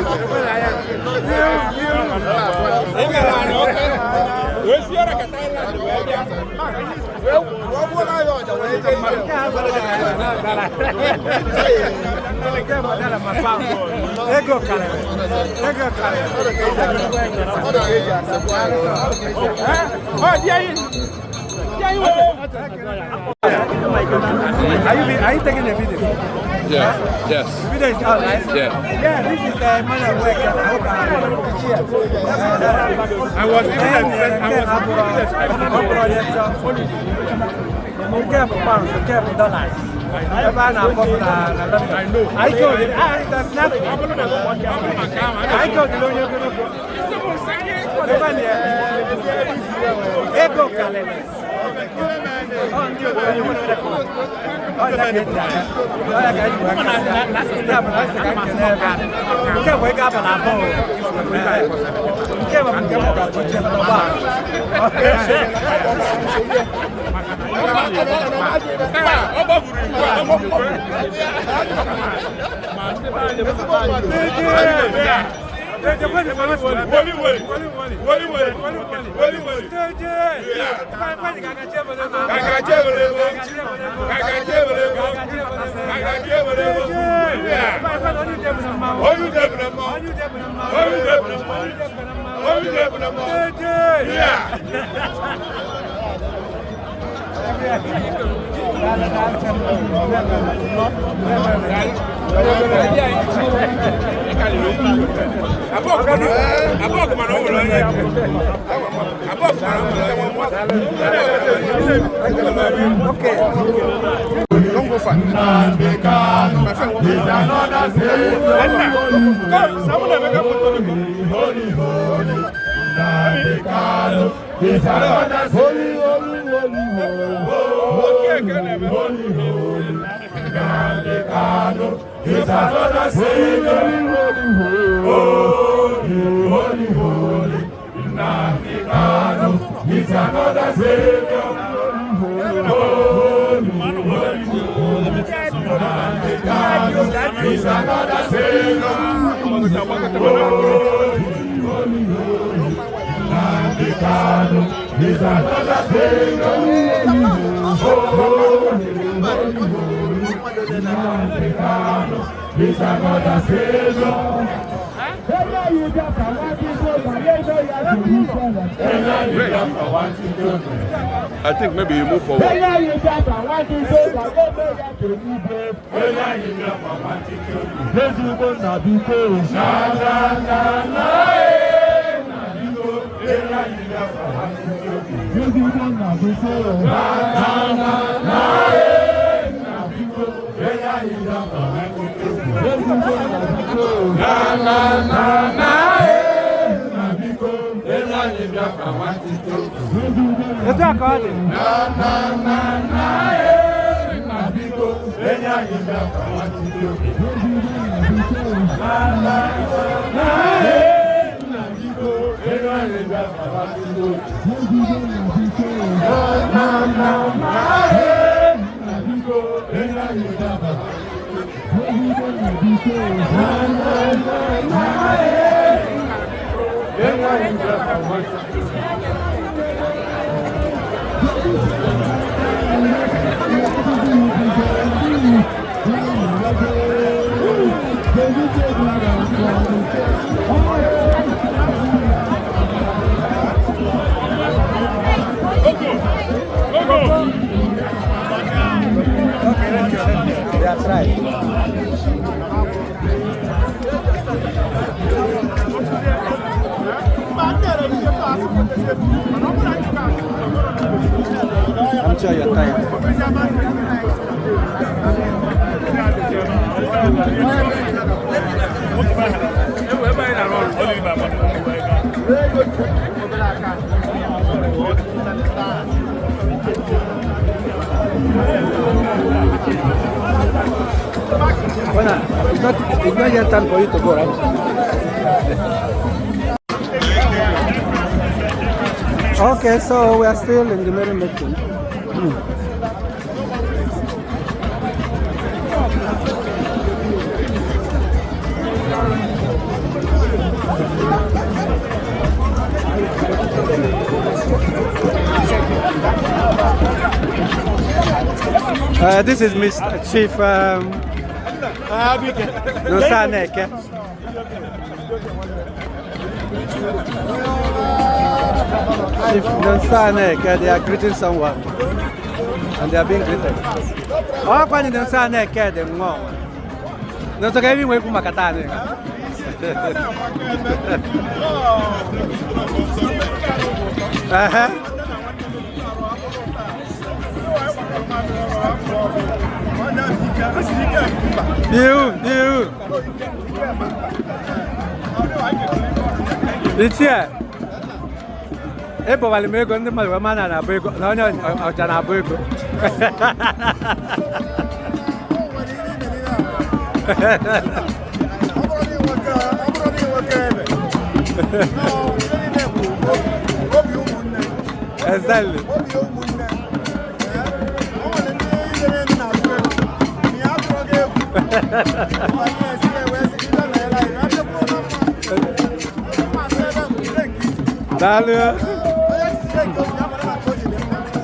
Ị mere anyị oke. Wee si ọrịa ka Thailand wee bịa. Ego karịrị. Ego karịrị. Ọ dị anyị. Dị anyị weta. Are you taking a video? Yeah. Yes. The video is out, right? Yeah. Yeah, this is the man at work. I I was even expecting. Nke bụ pounds, nke bụ dollars. Ebe a na-akpọ bụ na London. Anyị ka odiri, anyị ka odiri onye ogologo. Ebe a na ego karịrị. Ọ ndị otu onye nwere record. Ọ ya ka eji aga. Ọ ya ka eji wee kasịa. Ya bụ na ọ sị ka nkene ebe a. Nke bụ ego abalị abụọ. Nke bụ nke m ga-achọ iche n'ọgba. Ọ gbaburu igwe a. Okay. Don't go far. Nnamdi Kanu is another savior. Holy, holy, Nnamdi Kanu is another holy, holy, holy, holy, holy, holy. Nnamdi Kanu is another savior. Holy, holy, holy. Nnamdi Kanu is another savior. Holy, holy, holy. Nnamdi Kanu is another savior. Holy, holy, holy. Nnamdi Kanu is another savior. Holy, holy, holy. Nnamdi Kanu is another savior. I think maybe you move forward. Etu a ka ọ dị. They are trying. I'm sure you're tired. Bueno, it's not yet time for you to go, right? Okay, so we are still in the merrymaking. This is Mr. Chief Nosaneke. Chief Nosaneke, they are greeting someone and they are being greeted. Oh, kwani Nosaneke de ngo. Nosoka hivi mwe kumakatane. Aha. Iu, iu. Ichie. Ebọwalị m ego ndị mmadụ wee ma na na-abụ ego na onye ọcha na-abụ ego. Exactly. Daalụ.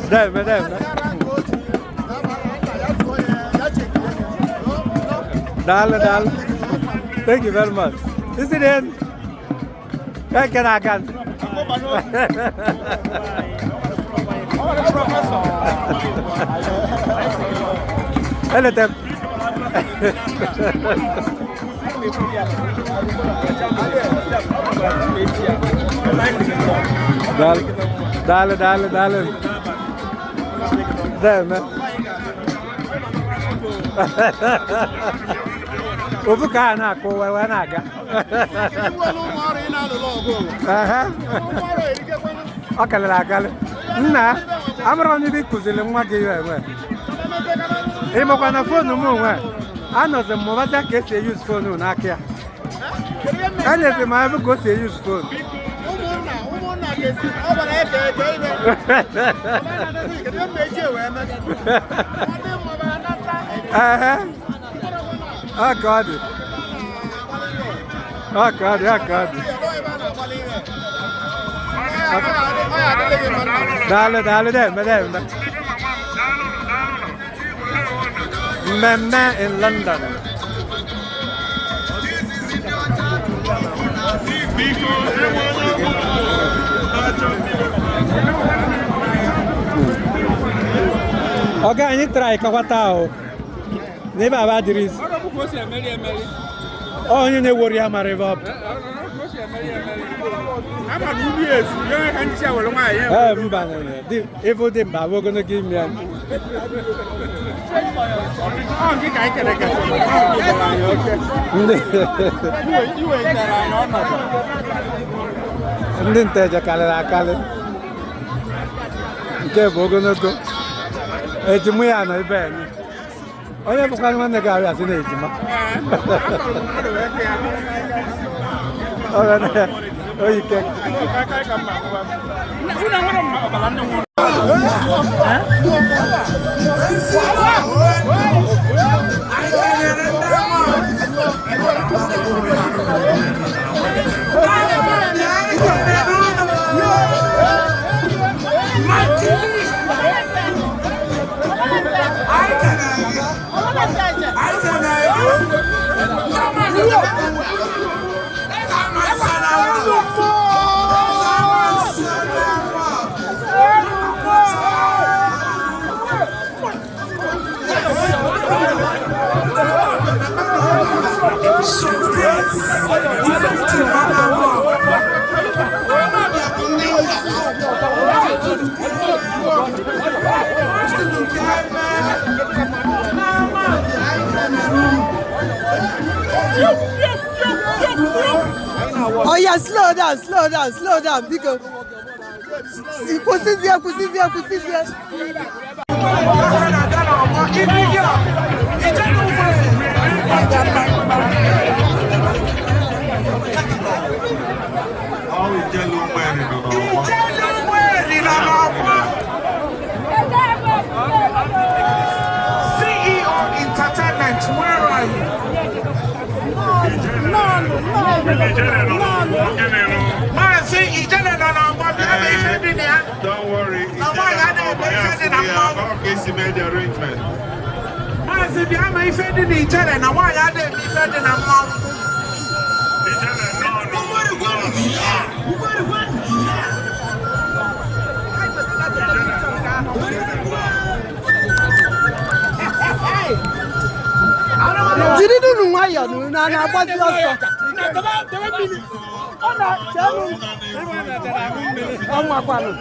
Deme, deme. Daalụ, daalụ. Thank you very much. Is it in? Keke na aka. Elete. Daalụ, daalụ, daalụ, daalụ. Deme. Ofu ka a na-akụ wee wee na-aga. Ehe. Ọ kalịrị akalị. Nna, amụrụ m ibe kụziri nwa gị ya enwe. Ị makwa na foonu m onwe anọzi m mụbata ka esi eyuz foonu n'aka ya. Enyezi m ebe ka o si eyuz foonu. Ehe. Ọ ka ọ dị. Ọ ka ọ dị, ọ ka ọ dị. Daalụ, daalụ, deme, deme. Mmemme in London. Ọga anyị tara ịkọkwata ahụ n'ebe aba adịrị isi. Onye na-ewori ya mara ebe ọ bụ. Ee, mba, ịbụ dị mba bụ ogologo imi ya. Ndị nteje karịrị akarị. Nke bụ ogologo. Ejima ya nọ ebe anyị. Onye bụkwa nwanne gị arịa sị na ejima. Oyike. Oh yeah, slow down, slow down, slow down, biko. Kwụsịzie, kwụsịzie, kwụsịzie. CEO Entertainment, where are you? Maazị Ijele nọ n'ọgbọ bịa bụ ife dị na ya. Don't worry. Na nwaanyị adịghị eme ife dị na mmanwụ. made the arrangement. Maazị bịa ma ife dị na Ijele na nwaanyị adịghị eme ife dị na mmanwụ. Jiri nunu nwayọọ nụ na na-agbazi ọsọ. Ọ na-chenụ. Ọ nwakwanụ.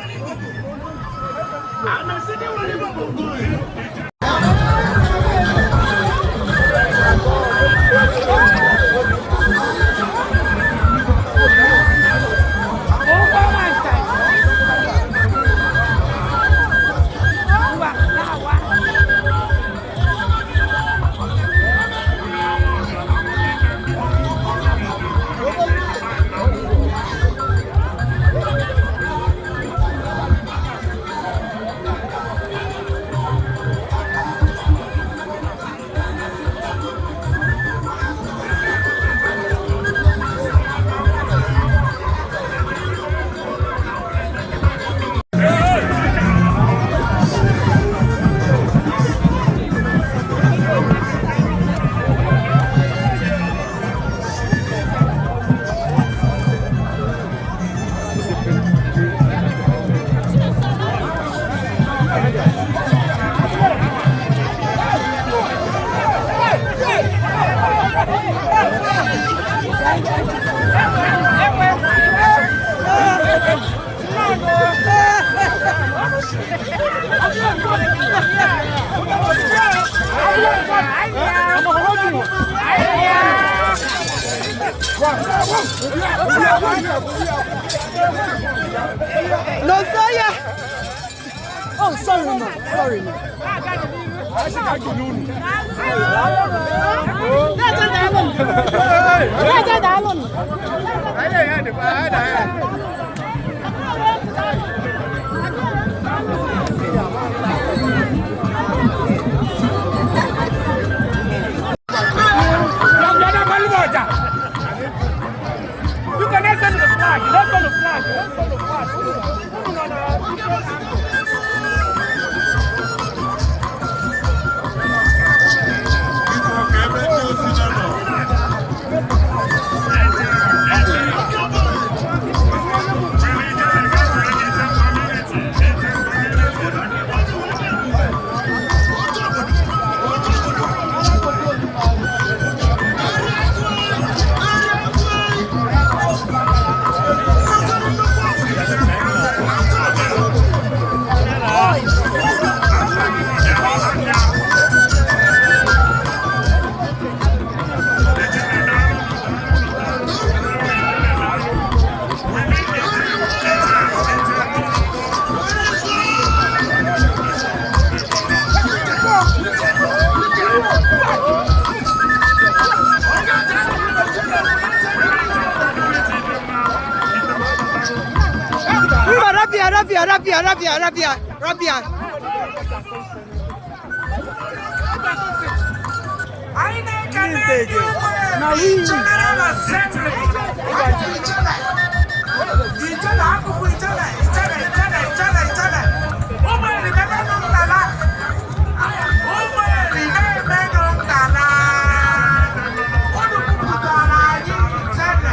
No, sir, yeah. Oh, sorry, ma. Sorry, ma. You cannot send the flag. Let's go to flag. Let's go to flag. Rabia, rabia, rabia, rabia, rabia, rabia. Anyị na-ekele ndị Ụmụeri General Assembly. Ijele, ijele, akụkụ ijele, ijele, ijele, ijele, ijele. Ụmụeri mebenụ ngala. Ụmụeri na-emenụ ngala. Unu kwupụtara anyị ijele.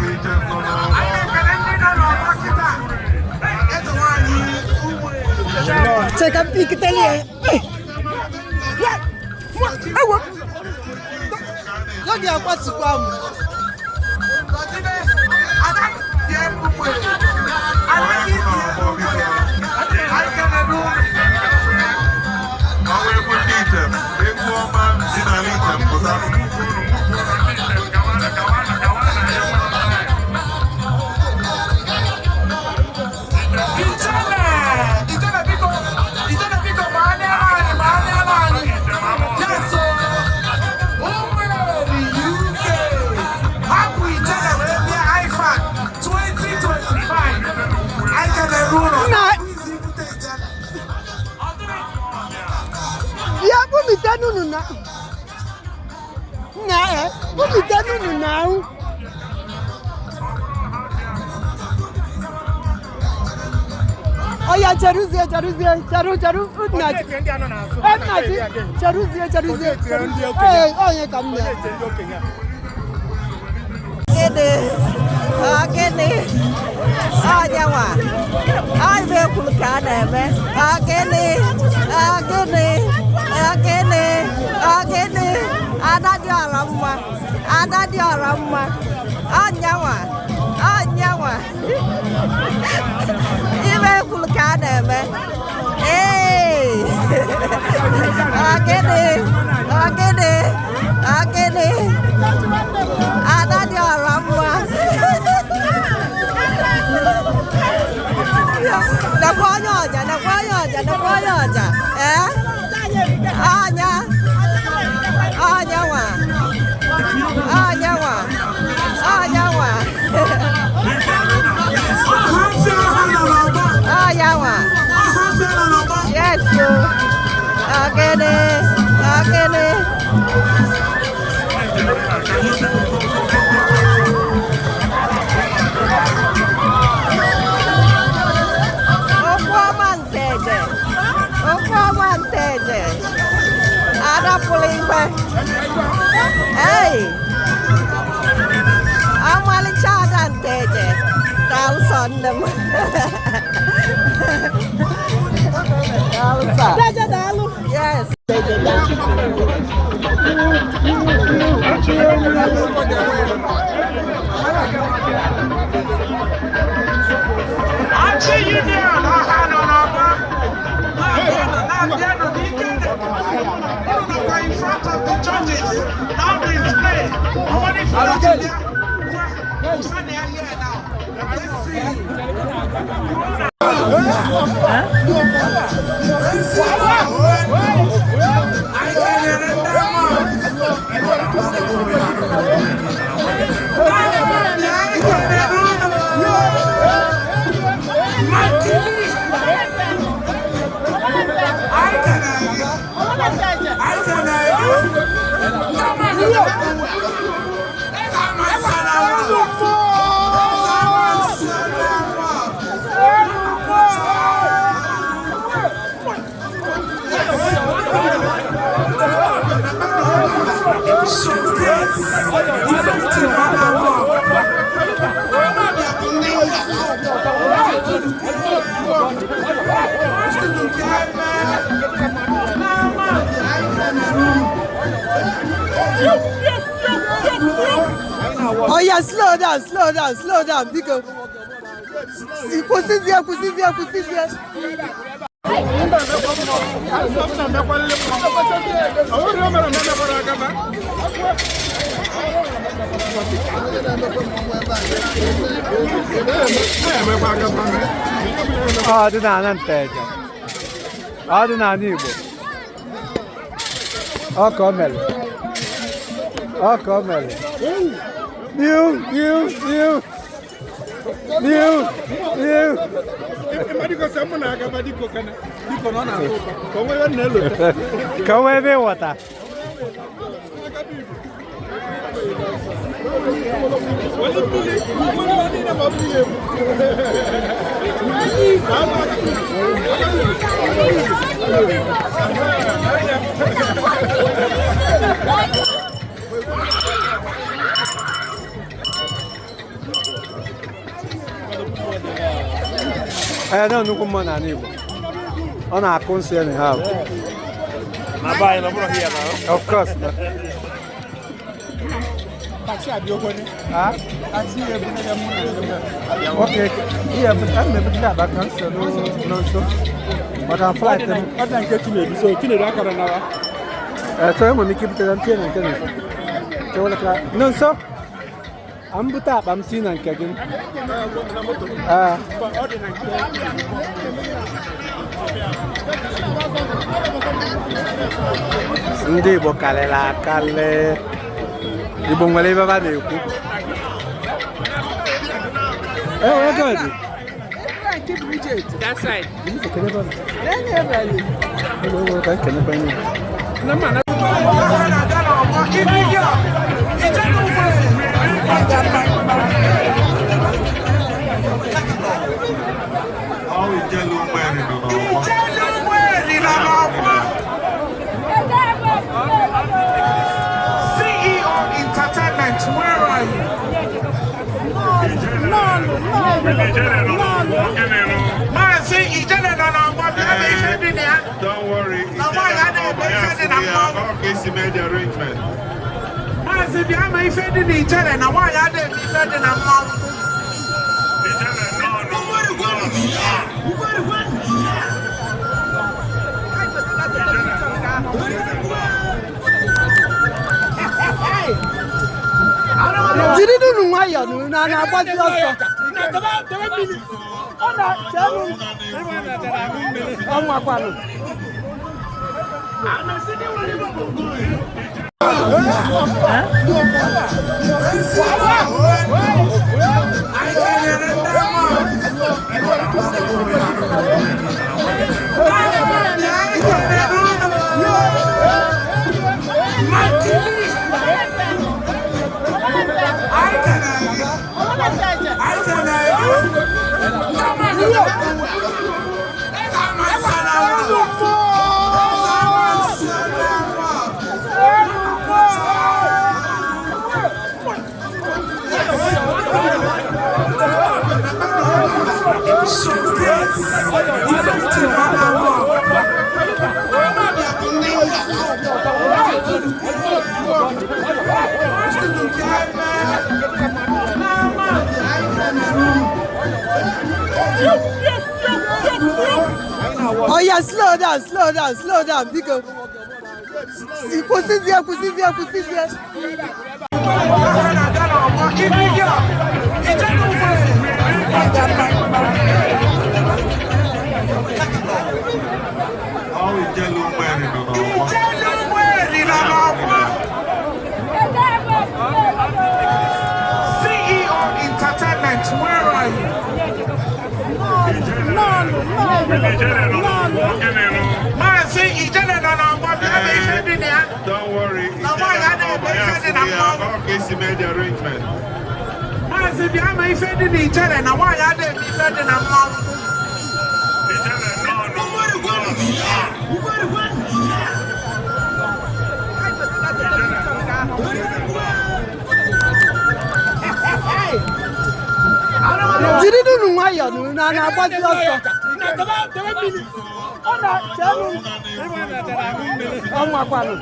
Anyị na-ekele ndị nọ n'ọgbọ kịta. Eze nwanyị Ụmụeri. Cheka pikitelie. Ewo. N'oge akwatukwa m. Ọnwa egwu ndị item, egwu ọma si n'ala item pụta. Bịa bumite nunu na. Nna e, bumite nunu na ahụ. Oya cheruzie cheruzie cheru cheru nna ji. Nna ji cheruzie cheruzie. Ee, onye ka m na. Gịnị? Ọ gịnị? Ọ nyanwa. Ọ ibe ekwuru ka a na-eme. Ọ gịnị? Ọ gịnị? Ọ gịnị? Ọ gịnị? Ada dị ọra mma. Ada dị ọra mma. Ọ nyanwa. Ọ nyanwa. Ibe ekwuru ka a na-eme. Ee. Ọ gịnị? Ọ gịnị? Ọ gịnị? Ada dị ọra mma. Nakwa onye ọja, nakwa onye ọja, nakwa onye ọja. Ee? Ọnya. Ọnya nwa. Ọnya nwa. Ọnya nwa. Ọnya nwa. Yes, o. Ogene. Ogene. Okwu ọma nteje. Okwu ọma nteje. Adapụla ife. Ei! Ọmalịcha ada nteje. Daalụ sọ nne m. Daalụ sọ. Deje daalụ. Yes. Achị Union ọha nọ n'ọgbọ. Na-abịanụ, na-abịanụ n'ike dị. Unu nọkwa in front of the judges. Now display. Only for the Kwụsị ya here now. Let's see. Let's see. Anyị kelere ndị ama. Anyị kelere unu. Oya slow down, slow down, slow down biko. Kwụsịzie, kwụsịzie, kwụsịzie. Ọdịnala Nteje, ọdịnala Igbo, ọ ka o mere, ọ ka o mere. Iu, iu, iu. N'ihu, n'ihu. Ka o nwee ebe ịghọta. Ee, na nnukwu mmụọ n'ala Igbo. Ọ na-akụ nsị anyhow. Na be anyị na ọ bụrụ here na. Of course. Ah? Okay. Ihe a na-ebute akpa ka nso n'nso. Maka flight m. Ọ dị na nke Chinedu, so Chinedu akọrọ nawa. Ee, so enwere m ike ibute ya ntinye na nke nso. Chewela ka nso. A m bute akpa m tinye na nke gị. Ee. Ndị Igbo karịrị akarị. Igbo nwere ebe ha na-ekwu. Ee, ego dị. That side. Ọ Ijele Ụmụeri nọ n'ọgbọ. CEO Entertainment, where are you? Maazị Ijele nọ n'ọgbọ bịa bụ ife dị na ya. Don't worry, Na nwaanyị adịghị eme ife dị na mmanwụ. Ọ ka esi mee the arrangement. Maazị bịa ma ife dị na ijele na nwaanyị adịghị eme ife dị na mmanwụ. Jiri nunu nwayọọ nụ na na-agbazi ọsọ. Ọ na-chenụ ọnwakwanụ. Oh yeah, slow down, slow down, slow down, biko. Kwụsịzie, kwụsịzie, kwụsịzie. Ọ Ijele Ụmụeri nọ n'ọgbọ. CEO Entertainment, where are you? Maazị Ijele nọ n'ọgbọ bịa bụ ife dị na ya. Don't worry, Na nwaanyị adịghị eme ife dị na mmanwụ. Ọ ka esi mee the arrangement. Maazị bịa ma ife dị na ijele na nwaanyị adịghị eme ife dị na mmanwụ. Jiri nunu nwayọọ nụ na na-agbazi ọsọ. Ọ na-chenụ ọnwakwanụ.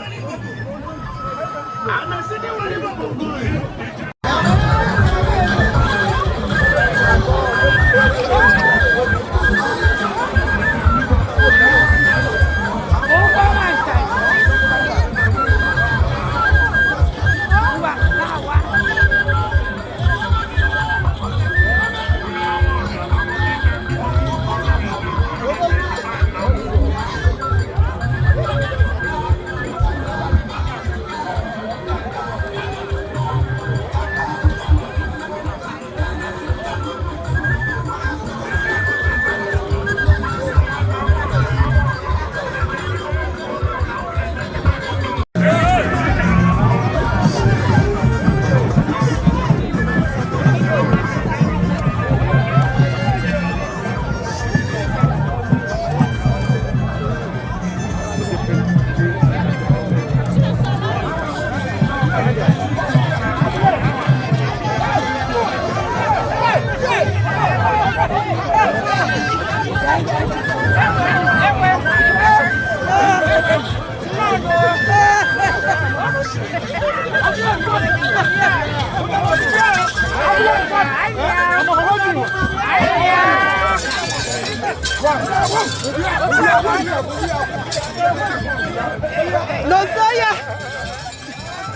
Nonso ya.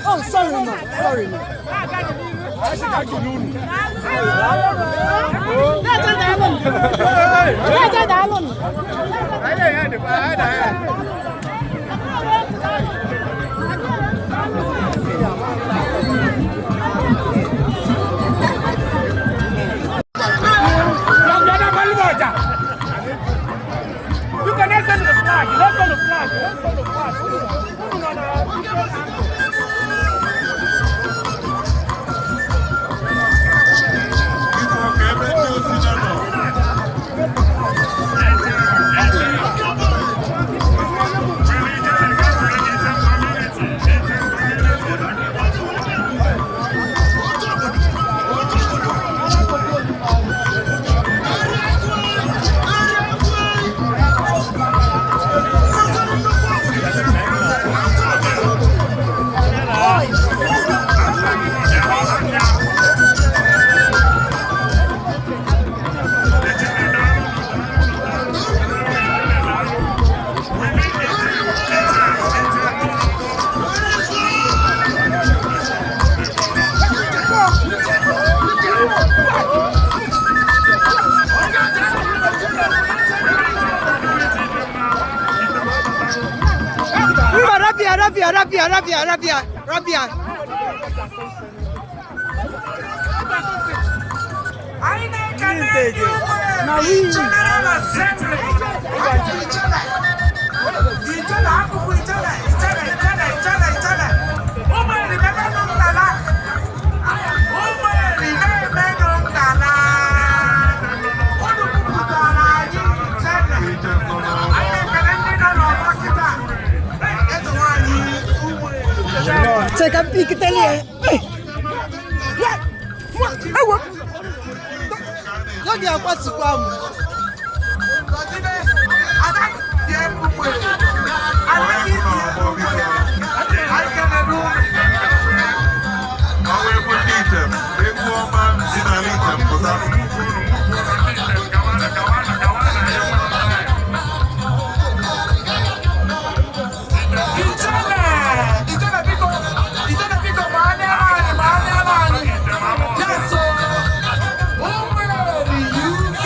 Oh, sorry ma, sorry ma. You can send the flag. Let's on the flag. Let's on the flag. Mba, rabia, rabia, rabia, rabia, rabia, rabia. General Assembly. Ijele akụkụ ijele ijele ijele ijele ijele. Ụmụ eri na-emenụ ngala. Ụmụ eri na-emenụ ngala. Unu kwupụtara anyị ijele. Anyị na-ekele ndị nọ n'ọgbọ kịta. Eze nwanyị ụmụ eri. Cheka mpikitele. Ewo. N'oge akwatukwa m. Ọwa egwu ndị item, egwu ọma si n'ala item pụta. Ijele ijele biko ijele biko ma anya anyị ma anya anyị. Yes o. Ụmụ eri UK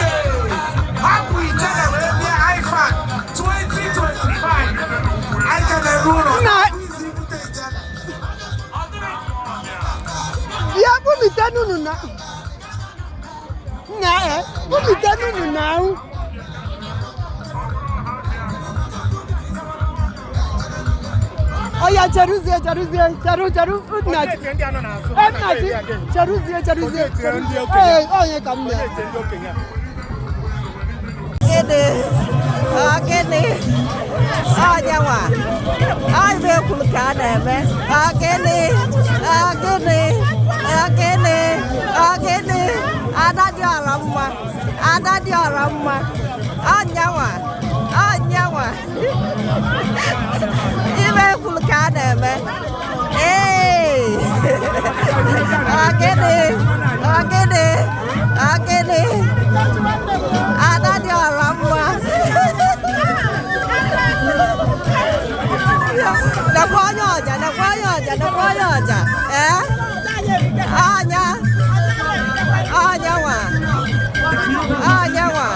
hapụ ijele wee bịa IFAC 2025. Anyị kelere ụlọ. Nna. Bịa bumite nunu na. Nna e, bumite nunu na ahụ. Oya cheruzie cheruzie cheru cheru nna ji. Nna ji cheruzie cheruzie. Ee, onye ka m na. Gịnị? Ọ gịnị? Ọ nyanwa. Ọ ibe ekwuru ka a na-eme. Ọ gịnị? Ọ gịnị? Ọ gịnị? Ọ gịnị? Ada dị ọra mma. Ada dị ọra mma. Ọ nyanwa. Ọ nyanwa. Ibe ekwuru ka a na-eme. Ee. Ọ gịnị? Ọ gịnị? Ọ gịnị? Ada dị ọra mma. Nakwa onye ọja, nakwa onye ọja, nakwa onye ọja. Ee? Ọnya. Ọnya nwa. Ọnya nwa.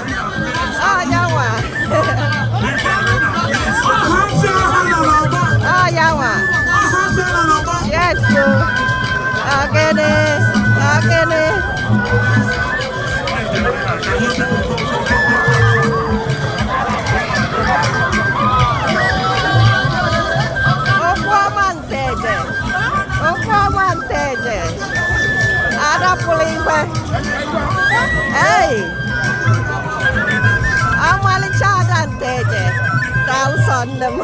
Ọnya nwa. Ọnya nwa. Yes, o. Ogene. Ogene. Okwu ọma nteje. Okwu ọma nteje. Adapụla igwe. Ei! Ọmalịcha ada nteje. Daalụ sọ nne m.